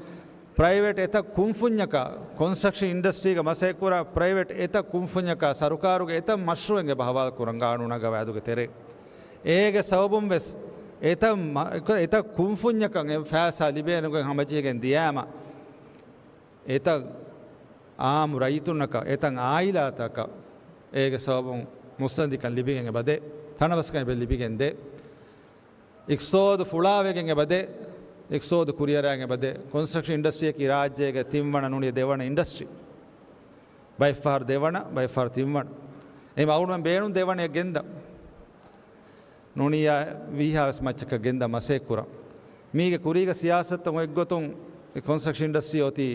ޕްރައިވެޓް އެތައް ކުންފުންޏަކާ، ކޮންސްޓްރަކްޝަން އިންޑަސްޓްރީގަ މަސައްކަތްކުރާ ޕްރައިވެޓް އެތައް ކުންފުންޏަކާ، ސަރުކާރުގެ އެތައް މަޝްރޫއެއް އެބަ ހަވާލު ކުރަން ގާނޫނާ ގަވާއިދުގެ ތެރޭ. އޭގެ ސަބަބުން ވެސް އެތައް މަ-، އެތައް ކުންފުންޏަކަށް އެ ފައިސާ ލިބޭނެގޮތް ހަމަޖެހިގެން ދިޔާމަ، އެތައް އާއްމު ރައްޔިތުންނަކަށް، އެތައް އާއިލާތަކަށް އޭގެ ސަބަބުން މުއްސަނދިކަން ލިބިގެން އެބަ ދޭ، ތަނަވަސްކަން އެބަ ލިބިގެން ދޭ. އިޤްތިޞާދު ފުޅާވެގެން އެބަދޭ، އިޤްތިޞާދު ކުރިއަރާގެން އެބަދޭ. ކޮންސްޓްރަކްޝަން އިންޑަސްޓްރީއަކީ ރާއްޖޭގެ ތިންވަނަ ނޫނީ ދެވަނަ އިންޑަސްޓްރީ. ބައެއްފަހަރު ދެވަނަ، ބައެއްފަހަރު ތިންވަނަ. އެހެން އަޅުގަނޑުމެން ބޭނުން ދެވަނައެއް ގެންދަން. ނޫނީ ވީހާވެސް މައްޗަކަށް ގެންދަން މަސައްކަތް ކުރަން. މީގެ ކުރީގެ ސިޔާސަތު އޮތްގޮތުން އެ ކޮންސްޓްރަކްޝަން އިންޑަސްޓްރީ އޮތީ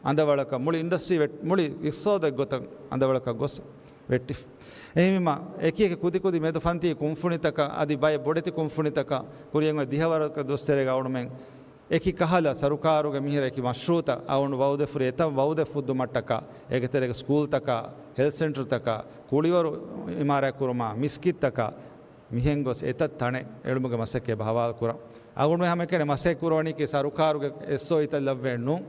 އަނދަވަޅަކަށް މުޅި އިންޑަސްޓްރީ ވެ-، މުޅި އިޤްތިޞާދު އެއްގޮތަށް އަނދަވަޅަކަށް ގޮސް ވެއްޓިފަ. އެހެންވީމަ، އެކި އެކި ކުދި ކުދި މެދު ފަންތީ ކުންފުނިތަކަށް އަދި ބައެއް ބޮޑެތި ކުންފުނިތަކަށް ކުރިއަށް އޮތް ދިހަވަރަކަށް ދުވަސް ތެރޭގަ އަޅުގަނޑުމެން އެކި ކަހަލަ ސަރުކާރުގެ މިހިރަ އެކި މަޝްރޫޢުތައް އަޅުގަނޑު ވައުދެއް ފުރި އެތައް ވައުދެއް ފުއްދުމަށްޓަކާ، އޭގެ ތެރޭގަ ސްކޫލްތަކާ، ހެލްތް ސެންޓަރުތަކާ، ކުޅިވަރު އިމާރާތް ކުރުމާ، މިސްކިތްތަކާ، މިހެން ގޮސް އެތައް ތަނެއް އެޅުމުގެ މަސައްކަތް އެބަ ހަވާލު ކުރަން. އަޅުގަނޑުމެން ހަމައެކަނި މަސައްކަތް ކުރަނީކީ ސަރުކާރުގެ އެސްއޯއީތައް ލައްވައެއް ނޫން.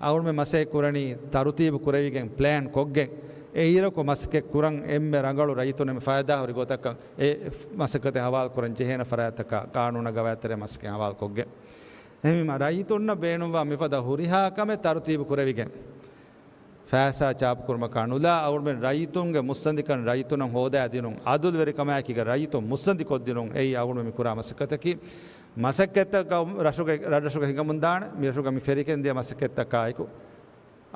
އަޅުގަނޑުމެން މަސައްކަތް ކުރަނީ ތަރުތީބު ކުރެވިގެން ޕްލޭން ކޮށްގެން، އެއިރަކު މަސައްކަތް ކުރަން އެންމެ ރަނގަޅު ރައްޔިތުން އެންމެ ފައިދާހުރި ގޮތަކަށް އެ މަސައްކަތެއް ހަވާލު ކުރަން ޖެހޭނެ ފަރާތްތަކާ ގާނޫނާ ގަވާއިދު ތެރޭ މަސައްކަތް ހަވާލު ކޮށްގެން. އެހެންވީމަ ރައްޔިތުންނަށް ބޭނުންވާ މިފަދަ ހުރިހާ ކަމެއް ތަރުތީބު ކުރެވިގެން، ފައިސާ ޗާޕުކުރުމަކާ ނުލާ، އަޅުގަނޑުމެން ރައްޔިތުންގެ މުއްސަނދިކަން ރައްޔިތުންނަށް ހޯދާދިނުން، އަދުލުވެރިކަމާއެކީގަ ރައްޔިތުން މުއްސަނދިކޮށްދިނުން، އެއީ އަޅުގަނޑުމެން މި ކުރާ މަސައްކަތަކީ. މަސައްކަތްތައް ގައު-، ރަށުގެ، ރަށްރަށުގަ ހިނގަމުންދާނެ، މިރަށުގަ މި ފެށިގެން ދިޔަ މަސައްކަތްތަކާއެކު،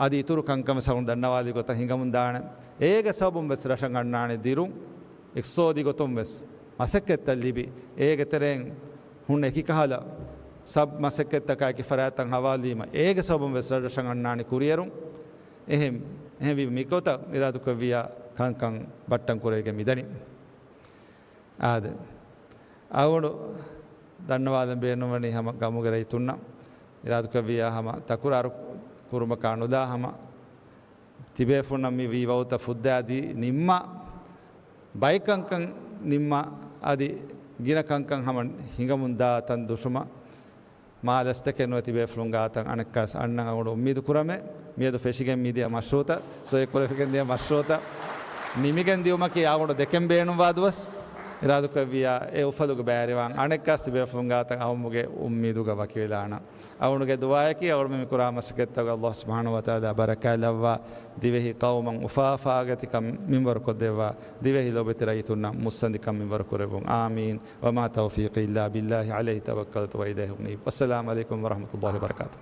އަދި އިތުރު ކަންކަން ވެސް އަޅުގަނޑު ދަންނަވާލި ގޮތަށް ހިނގަމުންދާނެ. އޭގެ ސަބަބުން ވެސް ރަށަށް އަންނާނެ ދިރުން، އިޤްތިޞާދީ ގޮތުން ވެސް މަސައްކަތްތައް ލިބި، އޭގެ ތެރެއިން ހުންނަ އެކި ކަހަލަ ސަބް މަސައްކަތްތަކާ އެކި ފަރާތްތައް ހަވާލުވީމަ، އޭގެ ސަބަބުން ވެސް ރަށްރަށަށް އަންނާނެ ކުރިއެރުން. އެހެން، އެހެންވީ މިގޮތަށް އިރާދަކުރެއްވިއްޔާ ކަންކަން ބައްޓަން ކުރެވިގެން މިދަނީ. އާދެ، އަޅުގަނޑު ދަންނަވާލަން ބޭނުންވަނީ ހަމަ ގަމުގެ ރައްޔިތުންނަށް އިރާދަކުރެއްވިއްޔާ ހަމަ ތަކުރާރު ކުރުމަކާ ނުލާ ހަމަ ތިބޭފުޅުންނަށް މި ވީ ވައުދުތައް ފުއްދާދީ ނިންމާ، ބައެއް ކަންކަން ނިންމާ، އަދި ގިނަ ކަންކަން ހަމަ ހިނގަމުން ދާ ތަން ދުށުމަށް މާ ލަސްތަކެއް ނުވެ ތިބޭފުޅުން ގާތަށް އަނެއްކާސް އަންނަން އަޅުގަނޑު އުއްމީދު ކުރަމޭ. މިއަދު ފެށިގެން މިދިޔަ މަޝްރޫޢުތައް، ސޮއިކުރެވިގެން ދިޔަ މަޝްރޫޢުތައް ނިމިގެން ދިޔުމަކީ އަޅުގަނޑު ދެކެން ބޭނުންވާ ދުވަސް. އިރާދަކުރެއްވިއްޔާ އެ އުފަލުގެ ބައިވެރިވާން އަނެއްކާސް ތިބޭފުޅުން ގާތަށް އައުމުގެ އުއްމީދުގަ ވަކިވެލާނަން. އަޅުގަނޑުގެ ދުޢާއަކީ އަޅުގަނޑުމެން މި ކުރާ މަސައްކަތްތަކުގަ ﷲ ސުބްޙާނަހޫ ވަތަޢާލާ ބަރަކާތް ލައްވާ، ދިވެހި ޤައުމަށް އުފާ އުފާގަތިކަން މިންވަރު ކޮށްދެއްވާ، ދިވެހި ލޯބިވެތި ރައްޔިތުންނަށް މުއްސަނދިކަން މިންވަރު ކުރެއްވުން. އާމީން. وما توفيقي إلا بالله عليه توكلت وإليه أنيب. والسلام عليكم ورحمة الله وبركاته.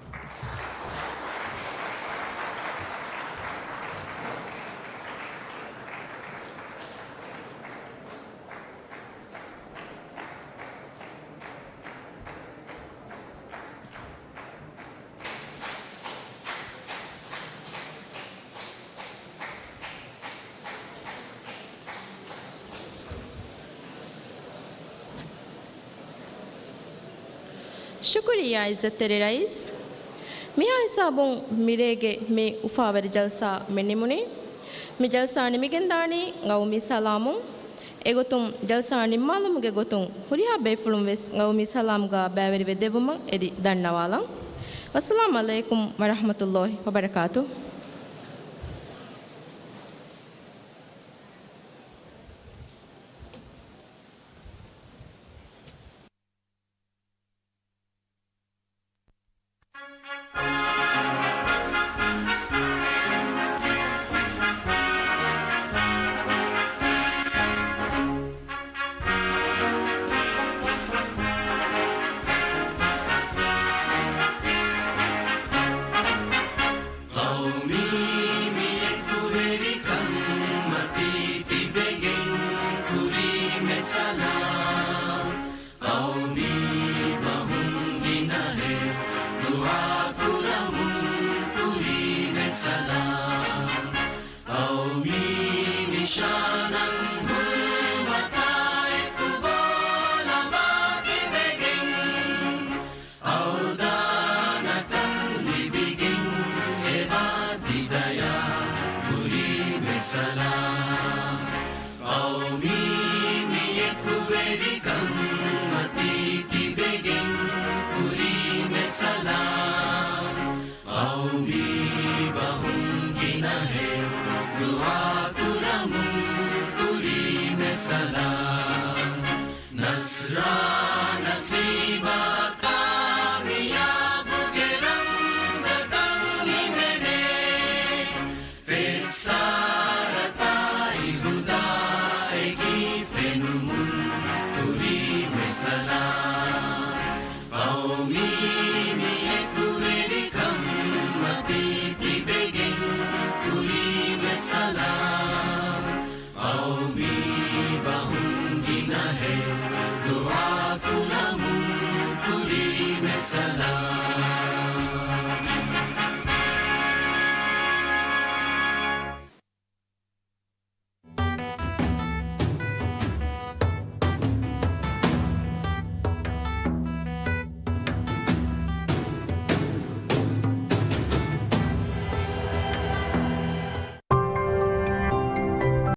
ޝުކުރިއްޔާ ޢިއްޒަތްތެރި ރައީސް. މިހާ ހިސާބުން މިރޭގެ މި އުފާވެރި ޖަލްސާ މި ނިމުނީ. މި ޖަލްސާ ނިމިގެންދާނީ ގައުމީ ސަލާމުން. އެގޮތުން ޖަލްސާ ނިންމާލުމުގެ ގޮތުން ހުރިހާ ބޭފުޅުން ވެސް ގައުމީ ސަލާމްގާ ބައިވެރިވެ ދެއްވުމަށް އެދި ދަންނަވާލަން. ވައްސަލާމް ޢަލައިކުމް ވަރަޙްމަތުﷲި ވަބަރަކާތު. ރާނަސީ